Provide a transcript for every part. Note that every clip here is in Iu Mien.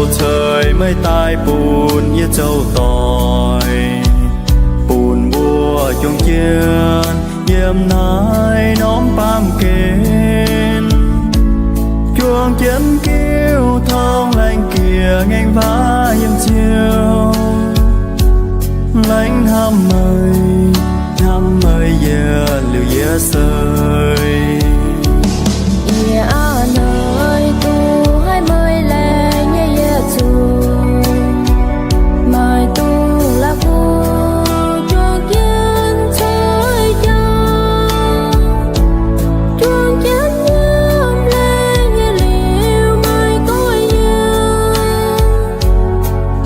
Ceix meih daaih bun yie zoux doic, bun mbuo juang jienv yiem naaiv norm baamh gen, juang jienv giuv torngv laengz jiex ngaengc waac yiem Ziouv. Laengz hnamv meih, hnamv meih yietc liuz yie seix. Yie aav hneiv duqv haiz meih laengz nyei yietc zungv, maaih dungx la'kuqv juang jienv coiv jaa, juang jienv yiem laengz nyei liuz maaih goiv yiem,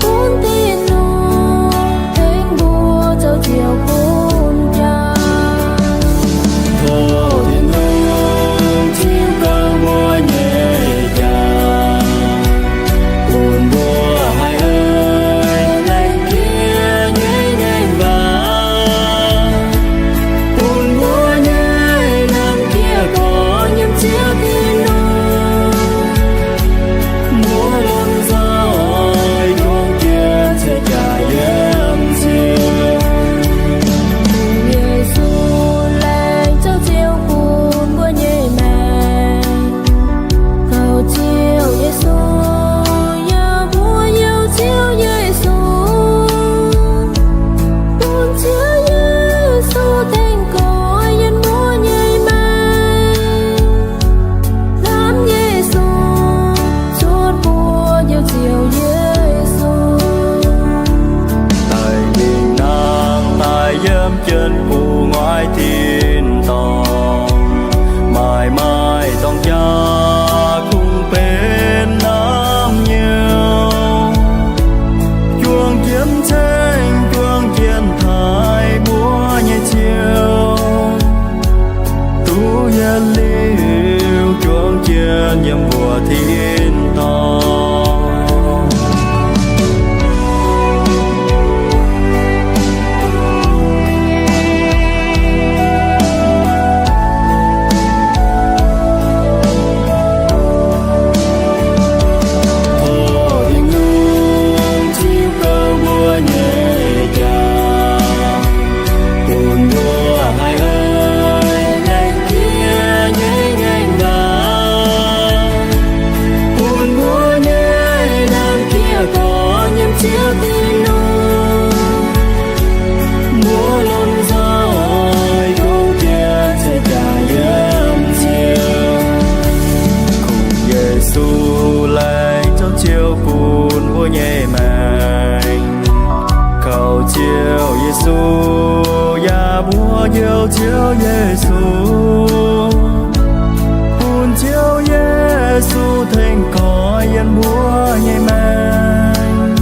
bun tin-hungh tengx mbuo zoux Ziouv bun jaa. Tov Tin-Hungh tiuv gauh mbuo nyei jaa, bun mbuo haih eix laengz jiex nyei ngaengc waac, bun mbuo nyei hnamv jiex gorx yiem Ziouv Tin-Hungh. Mbuo lomh nzoih juang jienv cuotv jaax yiem Ziouv. Yesu laengz zoux Ziouv bun mbuo nyei maengc. Kaux Ziouv Yesu, yaac mbuo youh Ziouv Yesu, bun Ziouv Yesu tengx goiv yiem mbuo nyei maengc. Hnamv Yesu, cuotv buo youh Ziouv Yesu. Daaih mingh nangh daaih yiem jienv gu'nguaaic tin-dorngh, maaih maaih dorng jaa kungx benx naamh nyouz, juang jienv ceng juang jienv taaih mbuo nyei Ziouv. Duqv yietc liuz juang jienv yiem mbuo tin-dorngh. Tov Tin-Hungh tiuv gauh mbuo nyei jaa, bun mbuo haih eix laengz jiex nyei ngaengc waac, bun mbuo nyei hnamv jiex gorx yiem Ziouv Tin-Hungh. Mbuo lomh nzoih juang jienv cuotv jaax yiem Ziouv. Kungx Yesu laengz zoux Ziouv bun mbuo nyei maengc. Kaux Ziouv Yesu, yaac mbuo youh Ziouv Yesu, bun Ziouv Yesu tengx goiv yiem mbuo nyei maengc.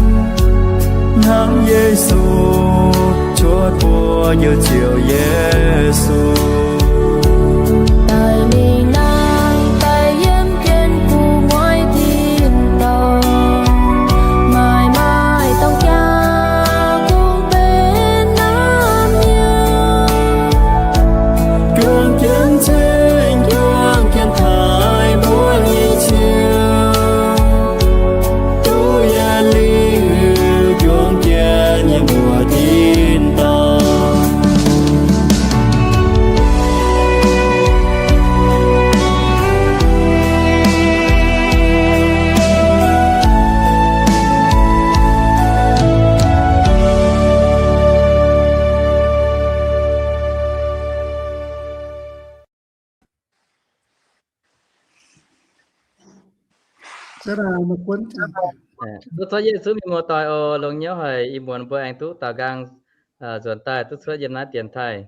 Hnamv Yesu, cuotv buo youh Ziouv Yesu. Daaih mingh nangh daaih yiem jienv gu'nguaaic tin-dorngh, maaih maaih dorng jaa kungx benx naamh nyouz, juang jienv ceng juang jienv taaih mbuo nyei Ziouv. Duqv yietc liuz juang jienv yiem mbuo tin-dorngh. Duqv cuotv Yesu mienh muoz-doic oc. Longx hnyouv haic ih muonz mbuo aengx duqv daaux nqaang nzuonx daaih duqv cuotv yiem naaiv dienx taaih.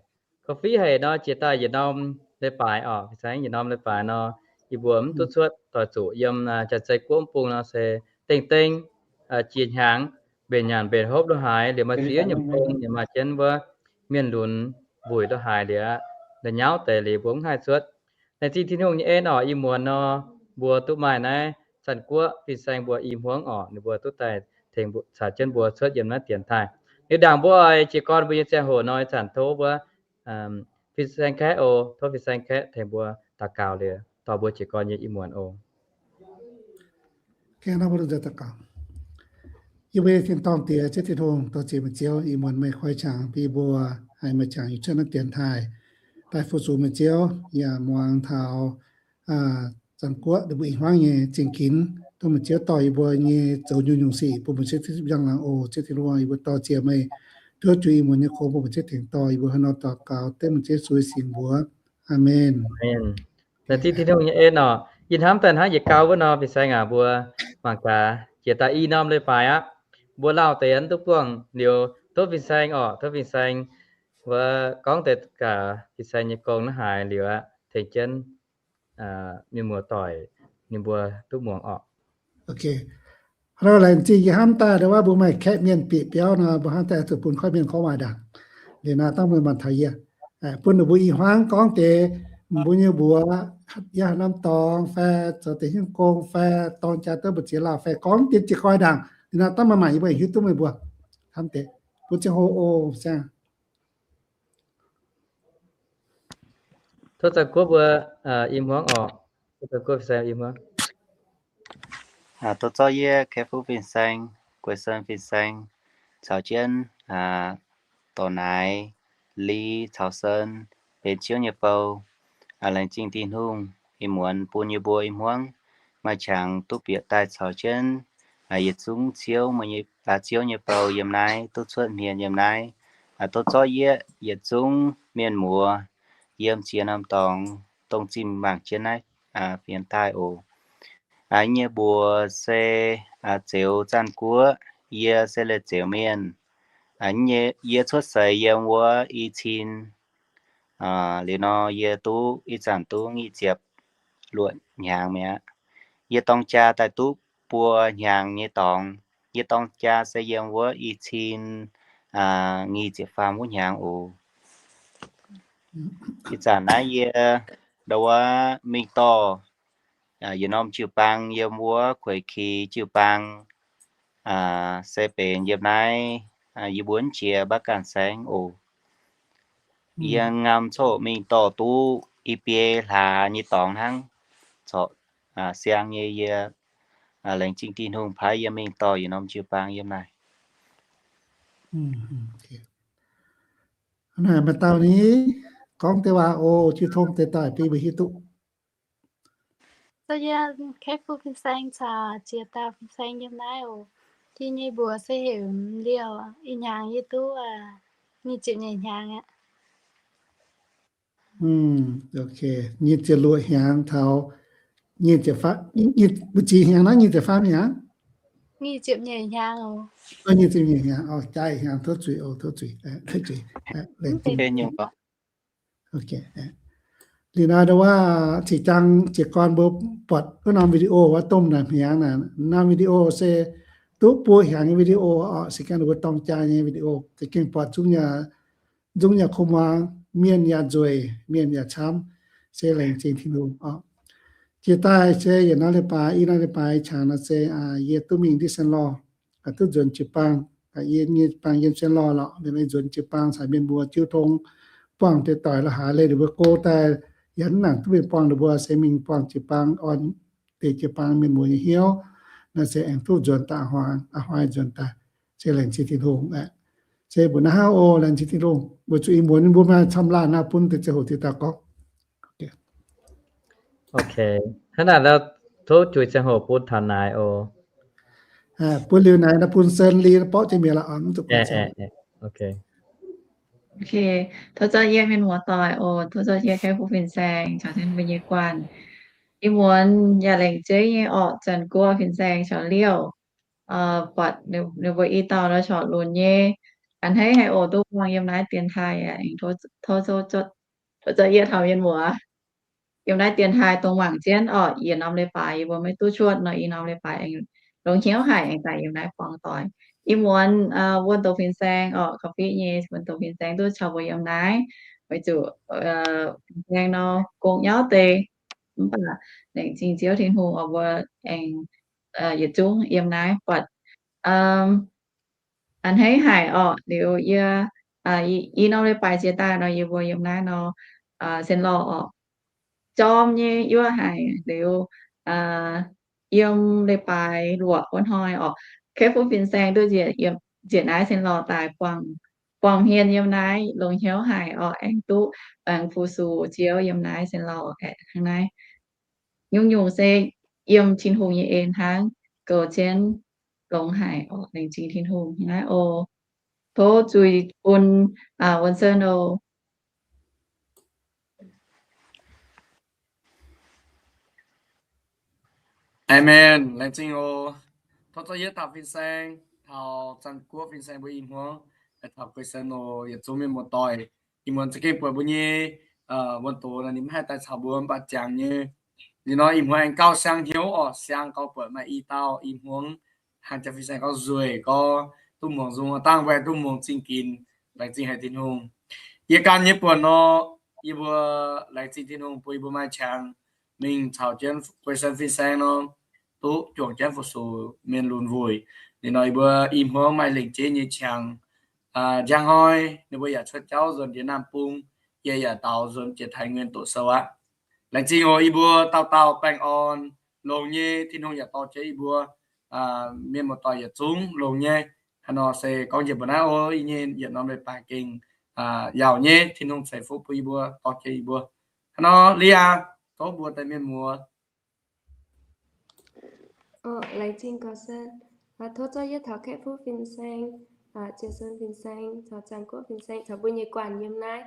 Korv-fiqv haic nor, jiex daaih yietc norm leiz-baaix oc. Ih zanc yietc norm leiz-baaix nor, yie mbuo mv duqv cuotv doix zuqc yiem Janx-Zei Guoqv mv bung nor se dengh dengh jiex hnyangx mbenc nyanc mbenc hopv lo haaix liuz, maaih ziex nyungc gong, maaih jienv wuov mienh lunx mbuic lo haaix liuz, la'nyauv deix liuz mbuo mv haih cuotv. Laengz zingh Tin-Hungh nyei en oc. Ih muonz nor, mbuo duqv maaih naaiv Janx-Guoqv fin-saeng mbuo i hmuangv oc. Ninh mbuo duqv daaih tengx caux jienv mbuo cuotv yiem naaiv dienx taaih. Liuz ndaangc mbuo oix jiez gorn mbuo nyei ziangh hoc nor, ih zanc tov mbuo fin-saeng kaeqv oc. Tov fin-saeng kaeqv tengx mbuo daux gaux liuz dorh mbuo jiez gorn nyei ih muonz oc. Yie mbuo nyei tin-dorngh Diex, Ziouv Tin-Hungh, dor-ziec meih Ziouv, ih muonz meih koi qangx bun yie mbuo haih maaih qangx yietc cuotv naaiv dienx taaih daaih fu-sux meih Ziouv, yaac muangx taux Zanc Guoqv ninh mbuo ih hmuangv nyei zingh ginx, dongh meih Ziouv dorh yie mbuo nyei zoux nyungc-nyungc sic bun meih Ziouv zipv njang-laangc oc. Ziouv Tin-Hungh, yie mbuo dor-ziec meih, tov juix ih muonz nyei gong bun meih Ziouv tengx dorh yie mbuo. Haaix nor daux gaux dengv meih Ziouv Yesu nyei singx mbuox. Aamen. Laengz zingh Tin-Hungh nyei en oc. Yie hnamv daaih hnangv yietc gau wuov nor, fin-saeng aac, mbuo mangc gaax jiex daaih i norm leiz-baaix aqv. Mbuo lauh deix aqv duqv buangh liuz, tov fin-saeng oc, tov fin-saeng wuov gorngv deix gaax fin-saeng nyei gong naaiv haaix liuz aqv, tengx jienv mienh muoz-doic ninh mbuo duqv muangx oc. Hnangv nor laengz zingh yie hnamv daaih ndau wuov mbuo maaih kaeqv mienh bieqc biauv nor, mbuo hnamv daaih zuqc bun koiv mienh gorngv waac ndaangc. Liuz nor dangh meih maanc taux yie, bun ninh mbuo ih hmuangv gorngv deix mbuo nyei mbuox, yiem haaix norm dorngx fai zoux deix hnyouv gong fai dorng jaa duqv mbu'ziex lauh fai gorngv deix jiez gorn ndaangc. Liuz nor dangh meih maanc yie mbuo hiuv duqv meih mbuo hnamv deix. Bun ziangh hoc oc. Tov Zanc Guoqv mbuo ih hmuangv oc. Tov Zanc Guoqv fin-saeng ih hmuangv. Tov zorqv yie, Kaeqv Fuqv fin-saeng, Gueix Sen fin-saeng, caux jienv dorc naaic Li caux Sen benx Ziouv nyei bou. Laengz zingh Tin-Hungh ih muonz bun yie mbuo ih hmuangv maaih qangx duqv bieqc daaih caux jienv yietc zungv Ziouv, Ziouv nyei bou yiem naaiv, duqv cuotv hmien yiem naaiv. Tov zorqv yie yietc zungv mienh muoz yiem ziex norm dorngx dongh zinh mangc jienv naaiv fienx daaih oc. Yie nyei mbuox se Zeux Zanc Guoqv. Yie se Leiz Zeux mienh. Yie cuotv seix yiem wuov i cin. Liuz nor yie duqv ih zanc duqv nyic ziepc luoqc hnyangx mi'aqv. Yie dorng jaa daaih duqv buo hnyangx nyei dorngx. Yie dorng jaa se yiem wuov i cin nyic ziepc faam wuov hnyangx oc. Ih zanc naaiv yie ndau wuov mingh dorh yietc norm jiu-baang yiem wuov Kueiv Ki jiu-baang, se benx yiem naaiv, yie mbuo jiex Mbaav Ganh Saengv oc. Yie ngam coqv mingh dorh duqv i biei hlaax nyei dorngx hnangv, corc siang nyei. Yie laengz zingh Tin-Hungh paaiv yie mingh dorh yietc norm jiu-baang yiem naaic. Naaic maaih dauh ni gorngv deix waac oc, jiu tong deix daaih bun mbuo hiuv duqv. Yie Kaeqv Fuqv fin-saeng caux ziex dauh fin-saeng yiem naaiv oc. Yie nyei mbuox se heuc Liouh. Ih hnyangx yie duqv nyic ziepc nyeic hnyangx aqv. Nyic ziepc luoqc hnyangx taux, mbu'ziex hnyangx naaiv, nyic ziepc faam hnyangx? Nyic ziepc nyeic hnyangx oc. Nyic ziepc nyeic hnyangx, jaaix hnyangx, tov zuiz oc, tov zuiz. Liuz naaiv ndau wuov cingx jang jiez gorn mbuo buatc wuov norm video wuov domh naaic hnyangx naaic, norm video se duqv buo hnyangx nyei video oc, se gengh mbuo dorng jaa nyei video, za'gengh buatc zungv nzungv yaac kuv muangx, mienh yaac nzueic, mienh yaac camv, se laengz zingh Tin-Hungh oc. Jiex daaih se yietc norm leiz-baaix, i norm leiz-baaix qangx nor se yie duqv mingh ndiev Sien Lorh, duqv nzuonx jiu-baang. Yie nyei jiu-baang yiem Sien Lorh lorqc, liuz nzuonx jiu-baang caux mienh mbuo jiu tong buangh deix doic la'haaix leih ninh mbuo go daaih, yaac mv nangc duqv mingh buangh ninh mbuo, se mingh buangh jiu-baang orn deix jiu-baang mienh mbuo nyei hnyouv. Naaiv se aengx duqv nzuonx daaih, a'hnoi nzuonx daaih, se laengz zingh Tin-Hungh aqv. Se mbuo naaiv hnangv oc, laengz zingh Tin-Hungh weic zuqc ih muonz mbuo maaih camv laanh nor bun deix ziangh hoc deix daaih gorngv. Ok, hnangv naaic tov juix ziangh hoc bun taux naaic oc. Bun liuz naaic nor bun Sen Li borqv jienv mi'aqv lorqc. Ok, tov zorqv yie mienh muoz-doic oc, tov zorqv yie Kaeqv Fuqv fin-saeng caux ninh mbuo nyei guanh. Ih muonz yaac laengz zingh nyei orqc, Zanc Guoqv fin-saeng caux Liouh, buatc ninh mbuo i dauh nor corc lunx nyei. A'hneiv haic oc, duqv buangh yiem naaiv dienx taaih aqv. Tov zorqv yie taux mienh muoz yiem naaiv dienx taaih dongh mangc jienv orqc, yietc norm leiz-baaix yie mbuo maiv duqv cuotv nor, i norm leiz-baaix aengx longx hnyouv haic aengx daaih yiem naaiv buangh doic. Ih muonz wuonh doqc fin-saeng orqc, ga'fiev nyei wuonh doqc fin-saeng duqv caux mbuo yiem naaiv, weic zuqc fin-saeng nor gong nyauv deix. Mv baac laengz zingh Ziouv Tin-Hungh oc, mbuo aengx yietc zungv yiem naaiv buatc a'hneiv haic orqc. Liuz yie i norm leiz-baaix jiex daaih nor yie mbuo yiem naaiv nor, Sien Lorh orqc, jorm nyei yuoqv haic. Liuz yiem leiz-baaix luoqc wuov hnoi orqc, Kaeqv Fuqv Fin-Saeng duqv njiec naaiv sin lorh daaih buangh, buangh hmien yiem naaiv longx hnyouv haic orqc, aengx duqv aengx fu-sux Ziouv yiem naaiv sin lorh aeqv, hnangv naaiv. Nyungc-nyungc se yiem Tin-Hungh nyei en hnangv, goux jienv longx haic orqc. Laengz zingh Tin-Hungh hnangv naaiv oc. Tov zuiz bun Wuonh Sen oc. Aamen. Laengz zingh oc. Tov zorqv yietv taux fin-saeng, taux Zaangc Guoqv fin-saeng mbuo i hmuangv, taux Guei Sen oc, yietc zungv mienh muoz-doic. Ih muonz za'gengh buatc mbuo nyei wuonh doz naaic ninh maiv haih daaih caux mbuo mv baac jangx nyei. Liuz nor ih hmuangx aengx gauh siang hnyouv orqc, siang gauh buatc maaih i dauh i hmuangv haaix jaax fin-saeng gauh nzueic gorx, duqv muangx nzung dangh mbuo haih duqv muangx zingh ginx. Laengz zingh haic Tin-Hungh. Yie ganh nyei buonc nor, yie mbuo laengz zingh Tin-Hungh bun yie mbuo maaih qangx mingh caux jienv Guei Sen fin-saeng nor, duqv juangc jienv fu-sux mienh lunx wuic. Liuz nor yie mbuo i hmuangv maaih lengc jeiv nyei qangx. Njang hnoi ninh mbuo yaac cuotv jauv nzuonx ndiev Naamh Bung, yie yaac daaux nzuonx jiex Taiv Nguyen doqc sou aqv. Laengz zingh oc. Yie mbuo dauh dauh baengh orn longx nyei, Tin-Hungh yaac dorh jienv yie mbuo mienh muoz-doic yietc zungv longx nyei. Haaix nor se gorngv njiec mbuo naaiv oc, yie nyei yietc norm leiz-baaix gengh yaauc nyei. Tin-Hungh ceix fuqv bun yie mbuo, dorh jienv yie mbuo. Haaix nor, Lia, tov mbuox deix mienh muoz. Laengz zingh Guei Sen. Tov zorqv yietv taux Kaeqv Fuqv fin-saeng, Ziouc Sen fin-saeng, caux Zaangc Guoqv fin-saeng, caux mbuo nyei guanh yiem naaiv,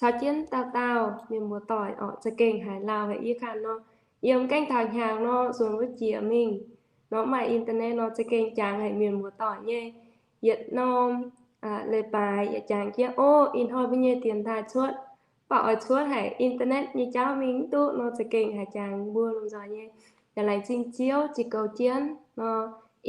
caux jienv dauh dauh mienh muoz-doic orqc, za'gengh haiz lauh haic. Yie ganh nor, yiem gaengh taux hnyangx nor, nzuonx wuov jiex mingh nor, maaih internet nor, za'gengh jangx haic mienh muoz-doic nyei. Yietc norm leiz-baaix yaac jangx jienv, ov, ih hnoi mbuo nyei dienx taaih cuotv, mv baac oix cuotv haic, internet nyei jauv mingh mv duqv nor, za'gengh haiz jangx mbuo lungh nzoih nyei. Yaac laengz zingh Ziouv ziux goux jienv nor,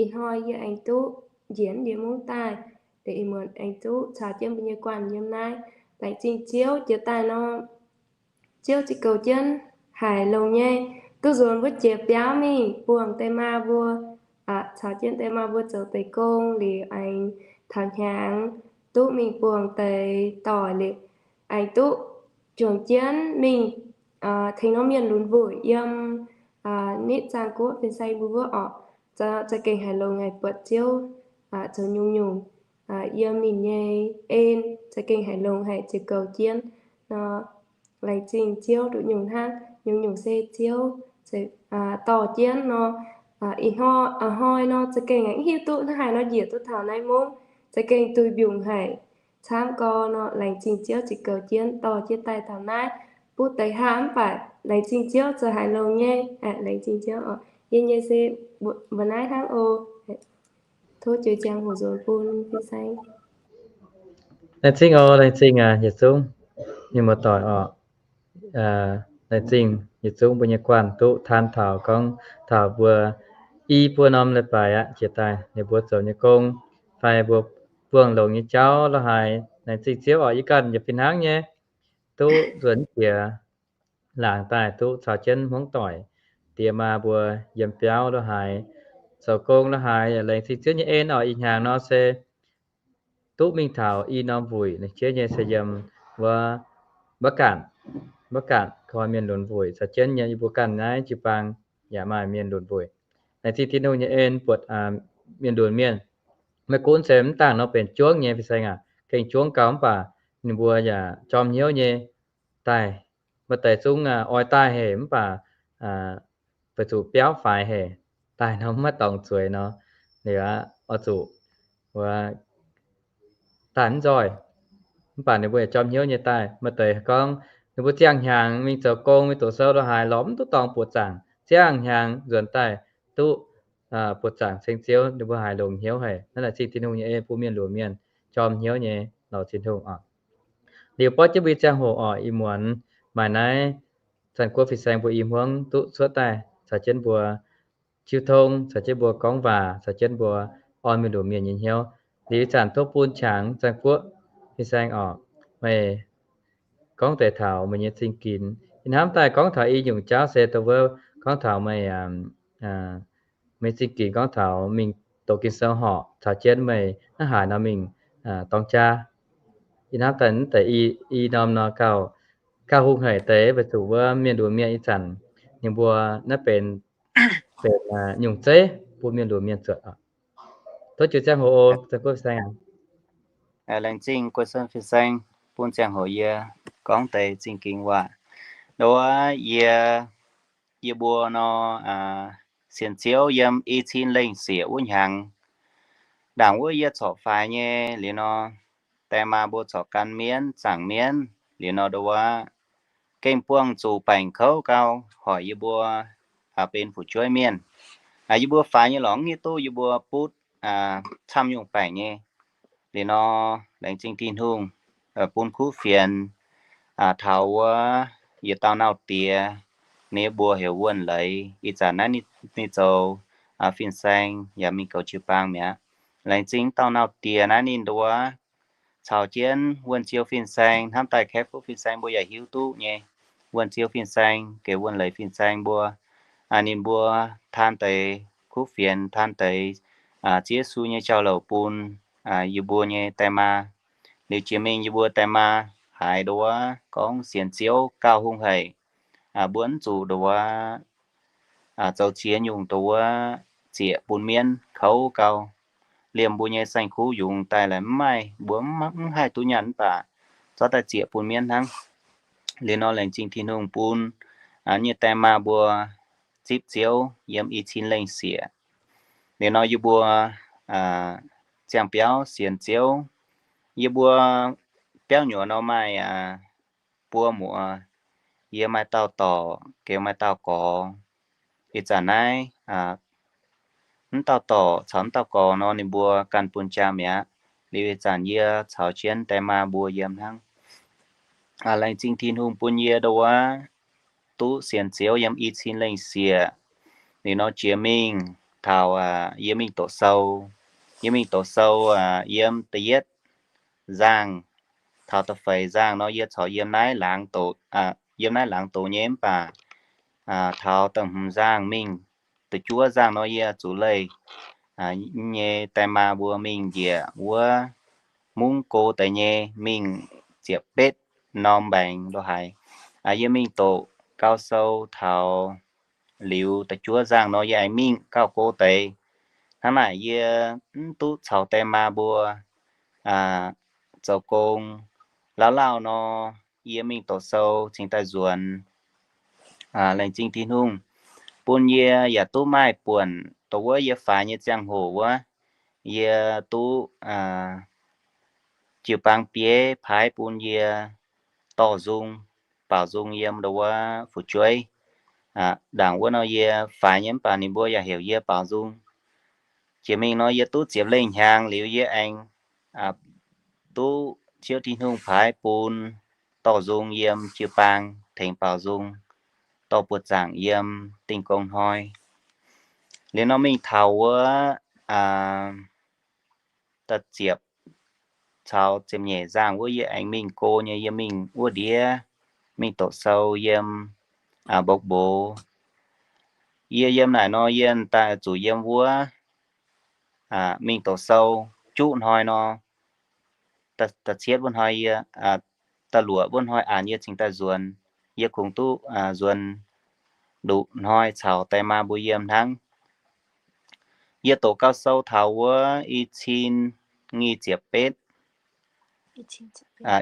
ih hnoi yie aengx duqv njiec ndiev mungv daaih, liuz ih muonz aengx duqv caux jienv mbuo nyei guanh yiem naaiv. Laengz zingh Ziouv jiex daaih nor, Ziouv ziux goux jienv haic longx nyei, duqv nzuonx wuov jiex biauv mingh buangh deix maa mbuo, caux jienv deix maa mbuo zoux deix gong liuz aengx taux hnyangx duqv mingh buangh deix doic liuz aengx duqv juangc jienv mingh tengx norm mienh lunx wuic yiem nitv Zaangc Guoqv fin-saeng mbuo wuov orqc. Za'gengh haiz longx haic, buatc Ziouv zoux nyungc-nyungc yiem ninh nyei en, za'gengh haiz longx haic, ziux goux jienv nor. Laengz zingh Ziouv nduqc nyungc hnangv, nyungc-nyungc se Ziouv dorh jienv nor. Ih hnoi, ih hnoi nor za'gengh aengx mv hiuv duqv hnangv haaix nor njiec duqv taux naaiv mungv, za'gengh duih mbiungc haic. Camv gorx nor, laengz zingh Ziouv ziux goux jienv dorh jienv daaih taux naaiv, butv deix haav mv baac laengz zingh Ziouv zoux haiz longx nyei. Laengz zingh Ziouv oc. Yie nyei se mbuo naaiv hnangv oc. Tov jiex ziangh hoc nzuonx bun fin-saeng. Laengz zingh oc, laengz zingh yietc zungv mienh muoz-doic oc. Laengz zingh yietc zungv mbuo nyei guanh duqv taan taux gorngv taux mbuo i buo norm leiz-baaix aqv, jiex daaih ninh mbuo zoux nyei gong fai mbuo buangh longx nyei jauv lorqc haaix. Laengz zingh Ziouv oc. Yie ganh yaac fih hnangv nyei, duqv nzuonx jiex laangz daaih duqv caux jienv hmuangv doic, diex maa mbuo yiem biauv lorqc haaix, zoux gong lorqc haaix, yaac laengz zingh Ziouv nyei en oc. Ih hnyangx nor se duqv mingh taux i norm wuic, laengz Ziouv nyei se yiem wuov Mbaav Ganh, Mbaav Ganh koi mienh lunx wuic caux jienv nyei, yie mbuo ganh naaiv jiu-baang yaac maaih mienh lunx wuic. Laengz zingh Tin-Hungh nyei en buatc mienh lunx mienh. Maiv gunv se mv dangh nor benx juangv nyei fin-saeng aac, gengh juangv gau mv baac ninh mbuo yaac jorm hnyouv nyei daaih. Maaih deix zungv oix daaih haic mv baac weic zuqc biauv faix haic, daaih nor maiv dorngx zueiz nor, liuz aqv, oix zuqc wuov daaih mv nzoih. Mv baac ninh mbuo yaac jorm hnyouv nyei daaih. Maaih deix gorngv ninh mbuo ziangh hnyangx mingh zoux gong, mingh doqc sou lorqc haaix, lorz mv duqv dorngx buoqc zaangc, ziangh hnyangx nzuonx daaih duqv buoqc zaangc ceng Ziouv, ninh mbuo haiz longx hnyouv haic. Naaiv laengz zingh Tin-Hungh nyei en bun mienh lunx mienh jorm hnyouv nyei lorz Tin-Hungh oc. Liuz borqv jienv mbuo nyei ziangh hoc oc, ih muonz maaih naaiv Zaangc Guoqv fin-saeng mbuo i hmuangv duqv cuotv daaih caux jienv mbuo jiu tong, caux jienv mbuo gorngv waac, caux jienv mbuo orn mienh lunx mienh nyei hnyouv. Liuz ih zanc tov bun qangx Zaangc Guoqv fin-saeng oc, meih gorngv deix taux meih nyei zingh ginx. Ih hnamv daaih gorngv taux i nyungc jauv se dongh wuov gorngv taux meih, meih zingh ginx gorngv taux mingh doqc Ging-Sou horc caux jienv meih hnangv haaix nor mingh dorng jaa. Ih hnamv daaih naaiv deix i norm nor gauh, gauh hungh haic deix weic zuqc wuov mienh lunx mienh ih zanc ninh mbuo naaiv benx, benx nyungc zeiv bun mienh lunx mienh zuotc oc. Tov ziux ziangh hoc, Guoqv Fin-Saeng aac. Laengz zingh Guoqv Fin-Saeng bun ziangh hoc yie gorngv deix zingh ging waac. Nduov yie, yie mbuo nor, sienx Ziouv yiem i cin lengh sieqv wuov hnyangx, ndaangc wuov yie corc faix nyei liuz nor, die maa mbuo corc gan mienv, zaangc mienv liuz nor, nduov gengh buangh zuqc baengc kouv gau, hoic yie mbuo benx fu'jueiv mienh. Yie mbuo faix nyei lorngx hiuv duqv yie mbuo butv camv nyungc baengc nyei. Liuz nor, laengz zingh Tin-Hungh bun kuv fienx taux wuov yietc dauh nauz diex, ninh mbuox heuc Wuonh Leiz. Ih zanc naaiv ninh zoux fin-saeng yaac mingh goux jiu-baang mi'aqv. Laengz zingh dauh nauz diex naaiv ninh nduov caux jienv Wuonh Ziou fin-saeng hnamv daaih Kaeqv Fuqv fin-saeng mbuo yaac hiuv duqv nyei. Wuonh Ziou fin-saeng gec Wuonh Leiz fin-saeng mbuo, ninh mbuo taan deix kuv fienx, taan deix Ziouv Yesu nyei jauv-louc bun yie mbuo nyei die maa. Liuz jiex mingh yie mbuo die maa haiz nduov gorngv sienx Ziouv gauh hungh haic, mbuo mv zuqc nduov zoux ziex nyungc nduov zieqc bun mienv kouv gau. Liemh mbuo nyei saeng-kuv yungz daaih laaix mv maaih, mbuo mv haih duqv nyaanh mv baac zorqv daaih zieqc bun mienv hnangv. Liuz nor laengz zingh Tin-Hungh bun nyei die maa mbuo zipv Ziouv yiem i cin lengh sieqv. Liuz nor yie mbuo ziangh biauv sienx Ziouv. Yie mbuo biauv nyuoz nor maaih buo muoz, yie maaih dauh dorc, geux maaih dauh gorx. Ih zanc naaiv mv dauh dorc caux mv dauh gorx nor ninh mbuo ganh bun jaa mi'aqv. Liuz ih zanc yie caux jienv die maa mbuo yiem hnangv. Laengz zingh Tin-Hungh bun yie nduov duqv sienx Ziouv yiem i cin lengh sieqv. Liuz nor jiex mingh taux yie mingh doqc sou. Yie mingh doqc sou yiem da'yietv nzangh. Taux da'feix nzangh nor yie corc yiem naaiv laangz doqc, yiem naaiv laangz doqc nyei mv baac taux da'hmz nzangh mingh da'juov nzangh nor yie zuqc leih nyei die maa mbuo mingh njiec wuov mungv go deix nyei mingh ziepc betv norm mbaengx lo haic. Yie mingh doqc gauh sou taux liuz da'juov nzangh nor yie aengx mingh gauh go deix. Hnangv naaic yie mv duqv caux die maa mbuo zoux gong. Lauh lauh nor yie mingh doqc sou cingx daaih nzuonx. Laengz zingh Tin-Hungh bun yie yaac duqv maaih buonc dongh wuov yie faix nyei ziangh hoc wuov, yie duqv jiu-baang bieiv paaiv bun yie dorh nzung, baaux nzung yiem dongh wuov fu'jueiv. Ndaangc wuov nor yie faix nyei mv baac ninh mbuo yaac heuc yie baaux nzung. Jiex mingh nor yie duqv ziepc lengh hnyangx liuz yie aengx duqv Ziouv Tin-Hungh paaiv bun dorh nzung yiem jiu-baang tengx baaux nzung, dorh buoz-zaangc yiem dingh gong hnoi. Liuz nor mingh taux wuov da'ziepc caux ziepc nyeic nzangh wuov yie aengx mingh go nyei, yie mingh wuov ndiev mingh doqc sou yiem Mbong Mbox. Yie yiem naaic nor yie daaih zuqc yiem wuov mingh doqc sou juqv hnoi nor, da'cietv wuov hnoi yie, da'luoqc wuov hnoi aanx yie cingx daaih nzuonx. Yie kungx duqv nzuonx nduqc hnoi caux die maa mbuo yiem hnangv. Yie doqc gauh sou taux wuov i cin nyic ziepc betv,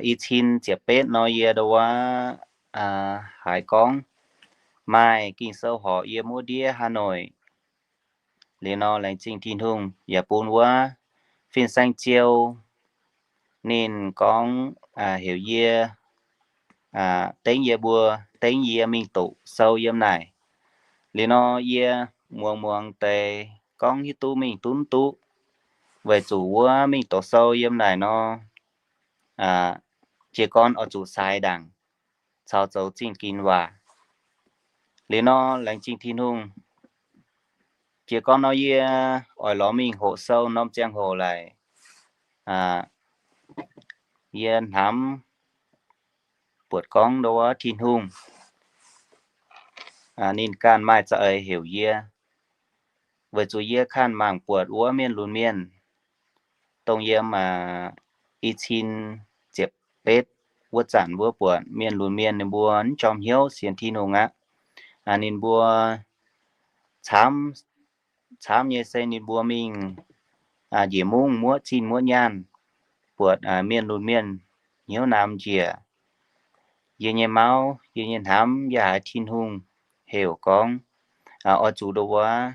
i cin ziepc betv nor yie ndo wuov haiz gorngv maaih Ging-Sou horpc yiem wuov ndiev Hà Nội. Liuz nor laengz zingh Tin-Hungh yaac bun wuov fin-saeng Ziou ninh gorngv heuc yie, dengv yie mbuo, dengv yie mingh doqc sou yiem naaic. Liuz nor yie muangx muangx deix gorngv hiuv duqv mingh duqv mv duqv, weic zuqc wuov mingh doqc sou yiem naaic nor, jiez gorn oix zuqc saaix ndaangc caux zoux zingh ginx waac. Liuz nor laengz zingh Tin-Hungh, jiez gorn nor yie oix lorz mingh hoqc sou norm ziangh hoc laic, yie hnamv buatc gorngv ndo wuov Tin-Hungh ninh ganh maaih za'eix heuc yie, weic zuqc yie kanh mangc buatc wuov mienh lunx mienh, dongh yiem i cin ziepc betv wuov zanc wuov buatc mienh lunx mienh ninh mbuo mv jorm hnyouv sienx Tin-Hungh aqv. Ninh mbuo camv, camv nyei se ninh mbuo mingh njiec mungv muoqv zinh muoqv nyaanh, buatc mienh lunx mienh hnyouv namx njiec. Yie nyei mauv, yie nyei hnamv, yie haiz Tin-Hungh heuc gorngv, oix zuqc ndo wuov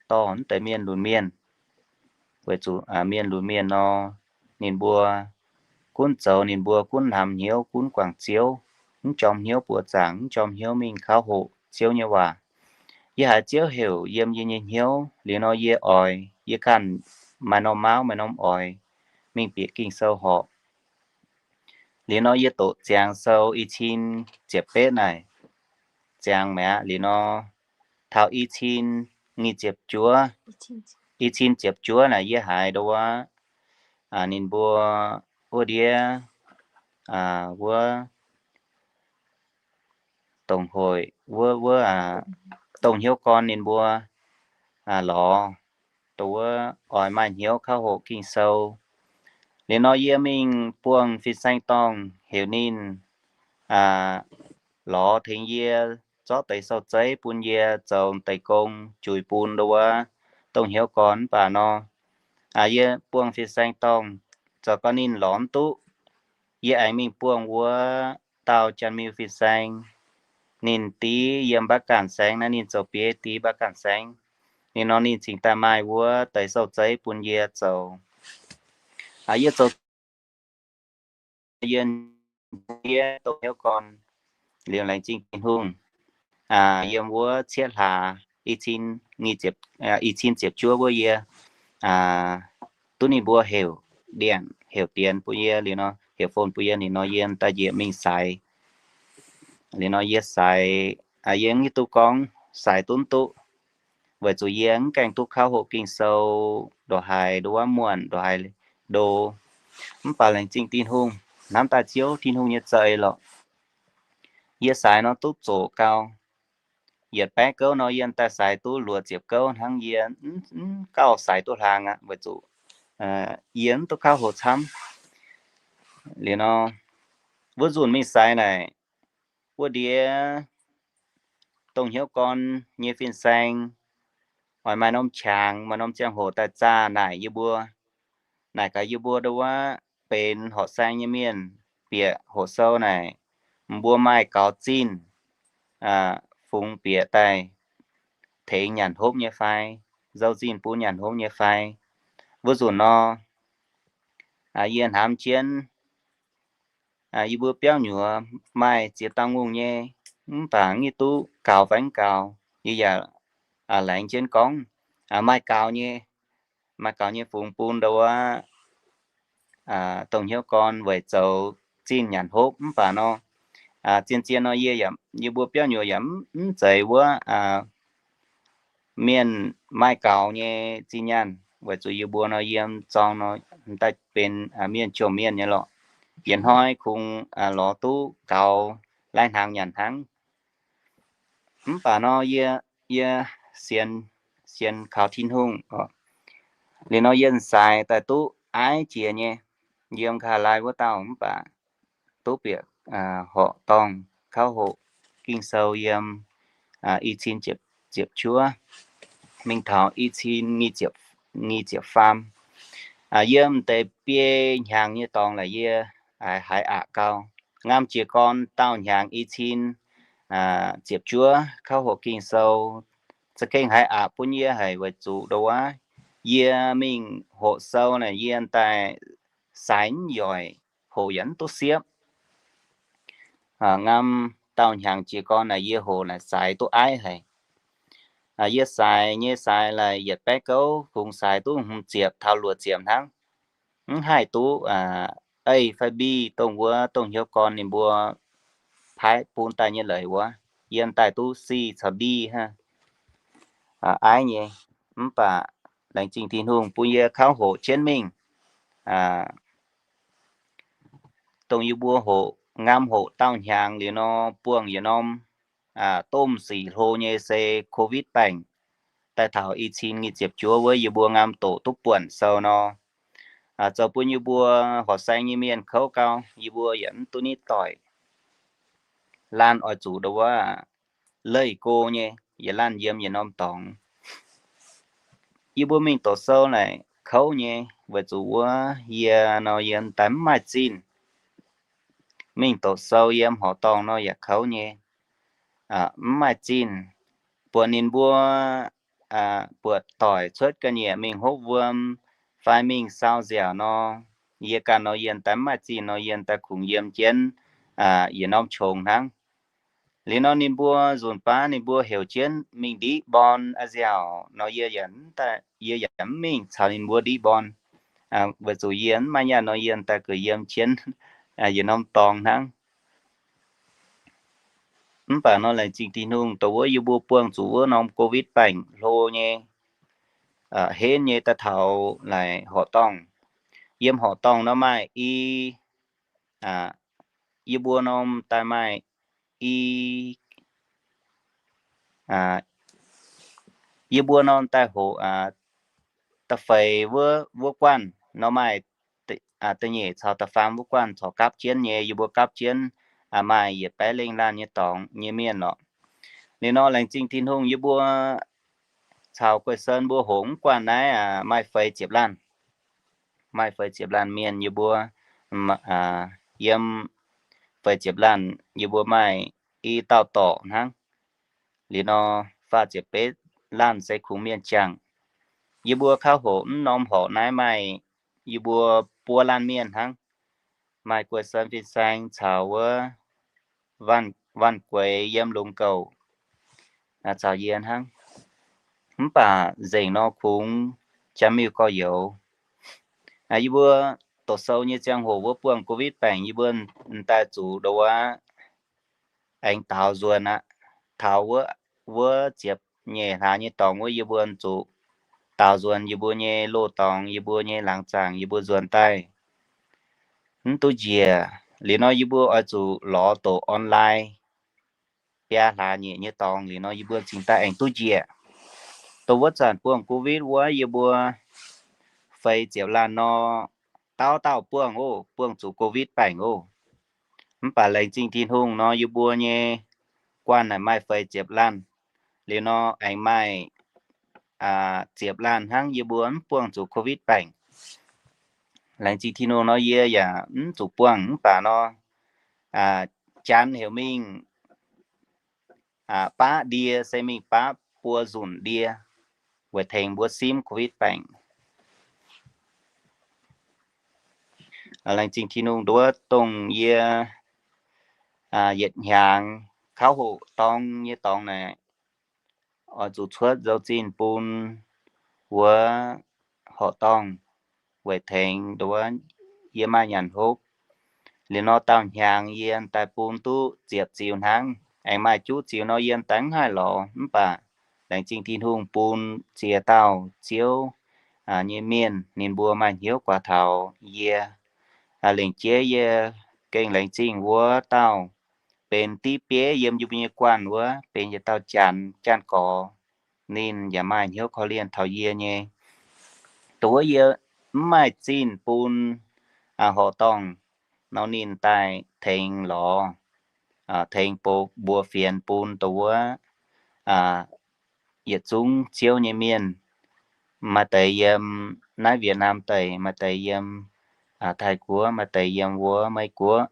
dorh naaiv deix mienh lunx mienh. Weic zuqc mienh lunx mienh nor, ninh mbuo gunv zoux, ninh mbuo gunv namx hnyouv, gunv guangc Ziouv, mv jorm hnyouv buoqc zaangc, mv jorm hnyouv mingh kauv hoqc Ziouv nyei waac. Yie haiz Ziouv heuc yiem yie nyei hnyouv liuz nor, yie oix, yie ganh maaih norm mauv maaih norm oix mingh bieqc Ging-Sou horpc. Liuz nor yie doqc ziangx sou i cin ziepc betv naaic, ziangx mi'aqv. Liuz nor taux i cin nyic ziepc juov, i cin ziepc juov naaic yie haiz ndo wuov, ninh mbuo wuov ndiev wuov dongh hoic wuov, wuov dongh hnyouv gorn ninh mbuo lorz ndo wuov oix maaih hnyouv kauv hoqc Ging-Sou. Liuz nor yie mingh buangh fin-saeng dorngh heuc ninh lorz tengx yie zorqv deix sou zeiv bun yie zoux deix gong juix bun ndo wuov dongh hnyouv gorn. Mv baac nor yie buangh fin-saeng dorngh zoux gau ninh lorz mv duqv. Yie aengx mingh buangh wuov dauh Janx-Miuh fin-saeng, ninh div yiem Mbaatv Ganh Saengv naaiv, ninh zoux bieiv div Mbaatv Ganh Saengv. Ninh nor ninh cingx daaih maaih wuov deix sou zeiv bun yie zoux. Yie zoux yie dongh hnyouv gorn liuz laengz zingh Tin-Hungh, yiem wuov cietv hlaax i cin ziepc juov wuov yie duqv ninh mbuo heuc dienc, heuc dienx bun yie liuz nor, heuc phone bun yie liuz nor, yie daaih njiec mingh saix. Liuz nor yie saix, yie mv hiuv duqv gorngv saix duqv mv duqv, weic zuqc yie mv gaengh duqv kauv hoqc Ging-Sou ndongc haaix ndo wuov muonc, ndongc haaix ndo. Mv baac laengz zingh Tin-Hungh, hnamv daaih Ziouv Tin-Hungh nyei za'eix lorqc. Yie saix nor duqv zoqc gau. Yietc baeqv gouv nor yie daaih saix duqv luoqc ziepc gouv hnangv. Yie mv gauh saix duqv hlang aqv, weic zuqc yie mv duqv kauv hoqc camv. Liuz nor wuov nzunc mingh saix naaic, wuov ndiev dongh hnyouv gorn nyei fin-saeng oix maaih norm qangx, maaih norm ziangh hoc daaih zaah naaic yie mbuo, naaic gaax yie mbuo ndo wuov benx horqc saeng nyei mienh bieqc hoqc sou naaic, mbuo maaih gaux zinh fungx bieqc daaih tengx nyanc hopv nyei fai, nzou zinh bun nyanc hopv nyei fai. Wuov nzunc nor, yie hnamv jienv, yie mbuo biauv nyuoz maaih ziex dauh ngongh nyei, mv baac mv hiuv duqv gaux fai mv gaux. Yie yaac laengz jienv gorngv, maaih gaux nyei, maaih gaux nyei fungx bun ndo wuov dongh hnyouv gorn weic zoux zinh nyanc hopv. Mv baac nor, zien-zien nor yie, yie mbuo biauv nyuoz yaac mv zeiz wuov mienh maaih gaux nyei zinh nyaanh, weic zuqc yie mbuo nor yiem zorng nor daaih benx mienh jomc mienh nyei lorqc. Yietc hnoi kungx lorz duqv gaux lai-hnaangx nyanc hnangv. Mv baac nor yie, yie sienx, sienx kaux Tin-Hungh. Liuz nor yie m'saaix daaih duqv aiv jiex nyei, yiem Kaa^laa^lai wuov dauh, mv baac duqv bieqc horqc dorngh kauv hoqc Ging-Sou yiem i cin ziepc juov mingh taux i cin nyic ziepc faam. Yiem deix biei hnyangx nyei dorngx laaix yie haiz aqc gau. Ngamv jiez gorn daauh hnyangx i cin ziepc juov kauv hoqc Ging-Sou, za'gengh haiz aqc bun yie haic weic zuqc ndo wuov, yie mingh hoqc sou naaic yie daaih saaix mv yoic, hoqc yaac mv duqv siepv. Ngamv daauh hnyangx jiez gorn naaic yie hoqc naaic saaix duqv aiv haic. Yie saaix nyei saaix laaix yietc baeqv gouv kungx saaix duqv hmz ziepc taux luoqc ziepc hnangv. Mv haih duqv A fai B dongh wuov dongh hnyouv gorn ninh mbuo paaiv bun daaih nyei leiz wuov. Yie daaih duqv C caux D hnangv. Aiv nyei, mv baac laengz zingh Tin-Hungh bun yie kauv hoqc jienv mingh. Dongh yie mbuo hoqc, ngamv hoqc daauh hnyangx liuz nor, buangh yietc norm domh sic hlo nyei se Covid baengc. Daaih taux i cin nyic ziepc juov wuov yie mbuo ngamv doqc duqv buonc sou nor, zoux bun yie mbuo horqc saeng nyei mienh kouv gau. Yie mbuo yaac mv duqv nitv doic. Laanh oix zuqc ndo wuov leih go nyei, yietc laanh yiem yietc norm dorngx. yie mbuo mingh doqc sou naaic kouv nyei, weic zuqc wuov yie nor yie daaih mv maaih zinh. Mingh doqc sou yiem horqc dorngh nor yaac kouv nyei, mv maaih zinh. Buatc ninh mbuo buatc doic cuotv ga'nyiec mingh hopv wuom fai mingh sau nziaauc nor, yie ganh nor yie daaih mv maaih zinh nor yie daaih kungx yiem jienv yietc norm qongx hnangv. Liuz nor ninh mbuo nzunc baav ninh mbuo heuc jienv mingh ndiqv mborn nziaauc nor, yie, yie yaac mv mingh caux ninh mbuo ndiqv mborn, weic zuqc yie mv maaih nyaanh nor yie daaih gux yiem jienv yietc norm dorngx hnangv. Mv baac nor laengz zingh Tin-Hungh dongh wuov yie mbuo buangh zuqc wuov norm covid baengc hlo nyei, henv nyei daaih taux laaix horqc dorngh. Yiem horqc dorngh nor maaih i, yie mbuo norm daaih maaih i, yie mbuo norm daaih hoqc da'feix wuov guanh nor maaih da'nyeic caux da'faam wuov guanh corc gapv jienv nyei. Yie mbuo gapv jienv maaih yietc baeqv lengh laanh nyei dorngx nyei mienh lorqc. Liuz nor laengz zingh Tin-Hungh yie mbuo caux Guei Sen mbuo hoqc wuov guanh naaiv maaih feix ziepc laanh. Maaih feix ziepc laanh mienh yie mbuo, yiem feix ziepc laanh yie mbuo maaih i dauh dorc hnangv. Liuz nor faah ziepc betv laanh se kungx mienh jangc. Yie mbuo kauv hoqc mv norm horqc naaiv maaih yie mbuo buo laanh mienh hnangv. Maaih Guei Sen fin-saeng caux wuov Waanh Gueix yiem Longx Gouc caux yie hnangv. Mv baac nzengc nor kungx Janx-Miuh gorx-youz. Yie mbuo doqc sou nyei ziangh hoc wuov buangh covid baengc yie mbuo m'daaih zuqc ndongc wuov aengx daaux nzuonx aqv. Taux wuov ziepc nyeic hlaax nyei dorngx wuov yie mbuo zuqc daaux nzuonx yie mbuo nyei loz-dorngx, yie mbuo nyei laangz zaangc, yie mbuo nzuonx daaih mv duqv njiec. Liuz nor yie mbuo oix zuqc lorz doqc online biaa hlaax nyeic nyei dorngx liuz nor yie mbuo cingx daaih aengx duqv njiec. Dongh wuov zanc buangh covid wuov yie mbuo feix ziepc laanh nor, dauh dauh buangh oc, buangh zuqc covid baengc oc. Mv baac laengz zingh Tin-Hungh nor yie mbuo nyei guanh naaic maaih feix ziepc laanh. Liuz nor aengx maaih ziepc laanh hnangv yie mbuo mv buangh zuqc covid baengc. Laengz zingh Tin-Hungh nor yie yaac mv zuqc buangh mv baac nor, Janx heuc mingh baqv ndie se mingh baqv buo nzunc ndie weic tengx mbuo simv covid baengc. Laengz zingh Tin-Hungh nduov dongh yie yietc hnyangx kauv hoqc dorng nyei dorngx naaic, oix zuqc cuotv nzou-zinh bun wuov horqc dorngh weic tengx nduov yie maaih nyanc hopv. Liuz nor daauh hnyangx yie daaih bun duqv ziepc ziux hnangv. Aengx maaih juqv ziux nor yie daaih mv haih lorz mv baac laengz zingh Tin-Hungh bun ziex dauh Ziouv nyei mienh ninh mbuo maaih hnyouv guaax taux yie, lengc jeiv yie gengh laengz zingh wuov dauh benx div bieiv yiem yie mbuo nyei guanh wuov benx yietc dauh Janx, Janx-Gorx. Ninh yaac maaih hnyouv korv-lienh taux yie nyei. Dongh wuov yie mv maaih zinh bun horqc dorngh nor ninh daaih tengx lorz, tengx mbuox fienx bun dongh wuov yietc zungv Ziouv nyei mienh. Maaih deix yiem naaiv Việt Nam deic, maaih deix yiem Taiv-Guoqv, maaih deix yiem wuov Meiv-Guoqv.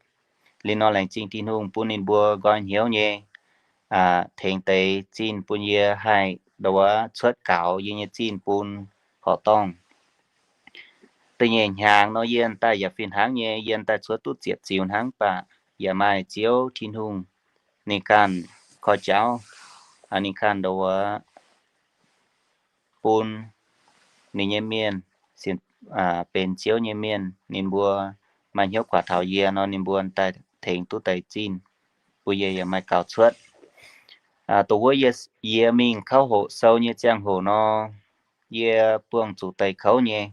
Liuz nor laengz zingh Tin-Hungh bun ninh mbuo nqoi hnyouv nyei tengx deix zinh bun yie haih nduov cuotv gaux yie nyei zinh bun horqc dorngh. Da'nyeic hnyangx nor yie daaih yaac fih hnangv nyei, yie daaih cuotv duqv ziepc ziux hnangv baac yaac maaih Ziouv Tin-Hungh ninh ganh koi jauv, ninh ganh nduov bun ninh nyei mienh, benx Ziouv nyei mienh, ninh mbuo maaih hnyouv guaax taux yie nor ninh mbuo daaih tengx duqv deix zinh bun yie yaac maaih gaux cuotv. Dongh wuov yie mingh kauv hoqc sou nyei ziangh hoc nor, yie buangh zuqc deix kouv nyei,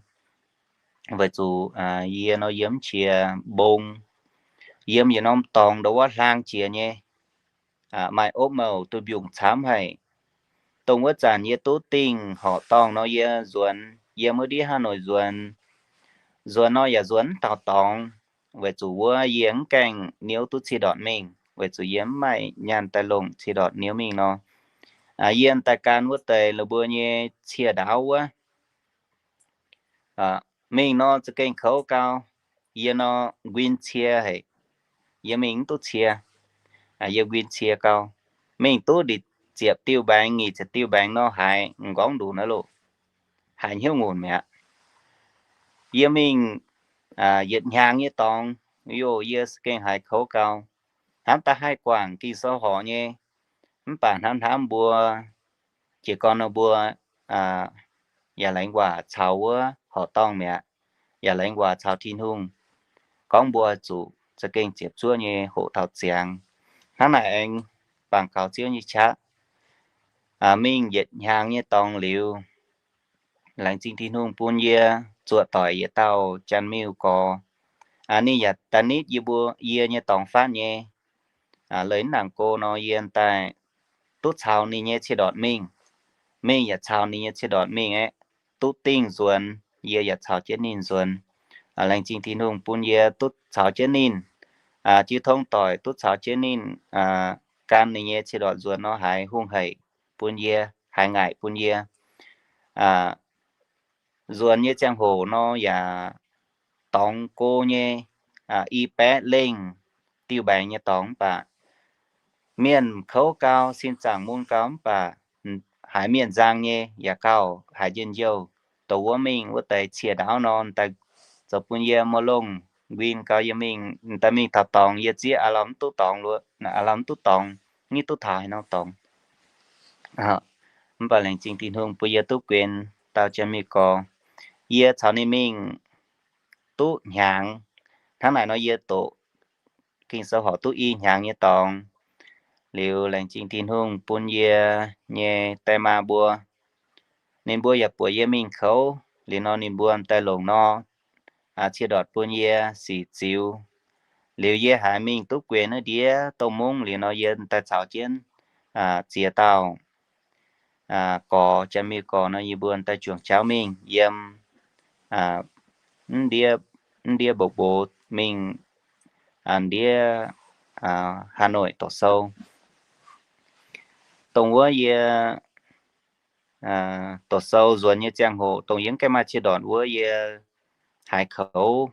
weic zuqc yie nor yie mv qiex mbong, yiem yietc norm dorngx nduov wuov hlang jiex nyei, maaih opv mouc duih mbiungc camv haic. Dongh wuov zanc yie duqv dingh horqc dorngh nor yie nzuonx, yie muov ndiev Hà Nội nzuonx. Nzuonx nor yaac nzuonx mv taux dorngx, weic zuqc wuov yie mv gaengh niouv duqv cie ndortc mingh, weic zuqc yie mv maaih nyaanh daaih longc cie ndortc niouv mingh nor. Yie daaih gan wuov deix la'buo nyei cie ndaauv wuov, Mingh nor za'gengh kouv gau. Yie nor nquin cie haic. Yie mingh mv duqv cie. Yie nquin cie gau. Mingh duqv ndeic ziepc diuh mbaengx, nyic ziepc diuh mbaengx nor haiz m'nqorngv nduqc naaiv loh, haiz hnyouv ngunc mi'aqv. Yie mingh yietc hnyangx nyei dorngx, yie za'gengh haiz kouv gau. Hnamv daaih haih guangc Ging-Sou horc nyei, mv baac hnamv hnamv mbuo jiez gorn nor mbuo yaac laengz waac caux wuov horqc dorngh mi'aqv, yaac laengz waac caux Tin-Hungh gorngv mbuo zuqc za'gengh ziepc zuoqv nyei hoqc taux ziangx. Hnangv naaic aengx bangc kaux Ziouv nyei qaqv, mingh yietc hnyangx nyei dorngx liuz, laengz zingh Tin-Hungh bun yie zuoqc doic yietc dauh Janx-Miuh gorx. Ninh yaac da'nitv yie mbuo, yie nyei dorngx fatv nyei. Leih mv nangc go nor yie daaih duqv caux ninh nyei cie-ndortc mingh. Mingh yaac caux ninh nyei cie-ndortc mingh aeqv, duqv dingh nzuonx, yie yaac caux jienv ninh nzuonx. Laengz zingh Tin-Hungh bun yie duqv caux jienv ninh, jiu tong doic duqv caux jienv ninh gan ninh nyei cie-ndortc nzuonx nor haiz hungh heic bun yie, haiz ngaaic bun yie. Nzuonx nyei ziangh hoc nor yaac dorngx go nyei, i baeqv lengh diuh mbaengx nyei dorngx mv baac mienh kouv gau, sin zaangc mun gau mv baac haiz mienh nzang nyei yaac gauh haiz njien-youh. Dongh wuov mingh wuov deix cie ndaauv nor, daaih zoux bun yie maiv longh nquin gau. Yie mingh, daaih mingh taux dorngx yie zieqv aav lamh mv duqv dorngx, aav lamh mv duqv dorngx, mv duqv taux haaix norm dorngx. Mv baac laengz zingh Tin-Hungh bun yie duqv guenx dauh Janx-Miuh gorx. Yie caux ninh mingh duqv hnyangx. Hnangv naaic nor yie doqc Ging-Sou horc duqv i hnyangx nyei dorngx. Liuz laengz zingh Tin-Hungh bun yie nyei die maa mbuo, ninh mbuo yaac buatc yie mingh kouv liuz nor ninh mbuo daaih longc nor cie-ndortc bun yie sic ziux. Liuz yie haiz mingh duqv guenx naaiv ndiev domh mungv liuz nor yie daaih caux jienv ziex dauh gorx, Janx-Miuh gorx nor yie mbuo daaih juangc jauv mingh yiem mv ndiev, mv ndiev Mbox Mbox mingh ndiev Hà Nội doqc sou. Dongh wuov yie doqc sou nzuonx nyei ziangh hoc, dongh yie mv gaengh maaih cie-ndortc wuov yie haiz kouv.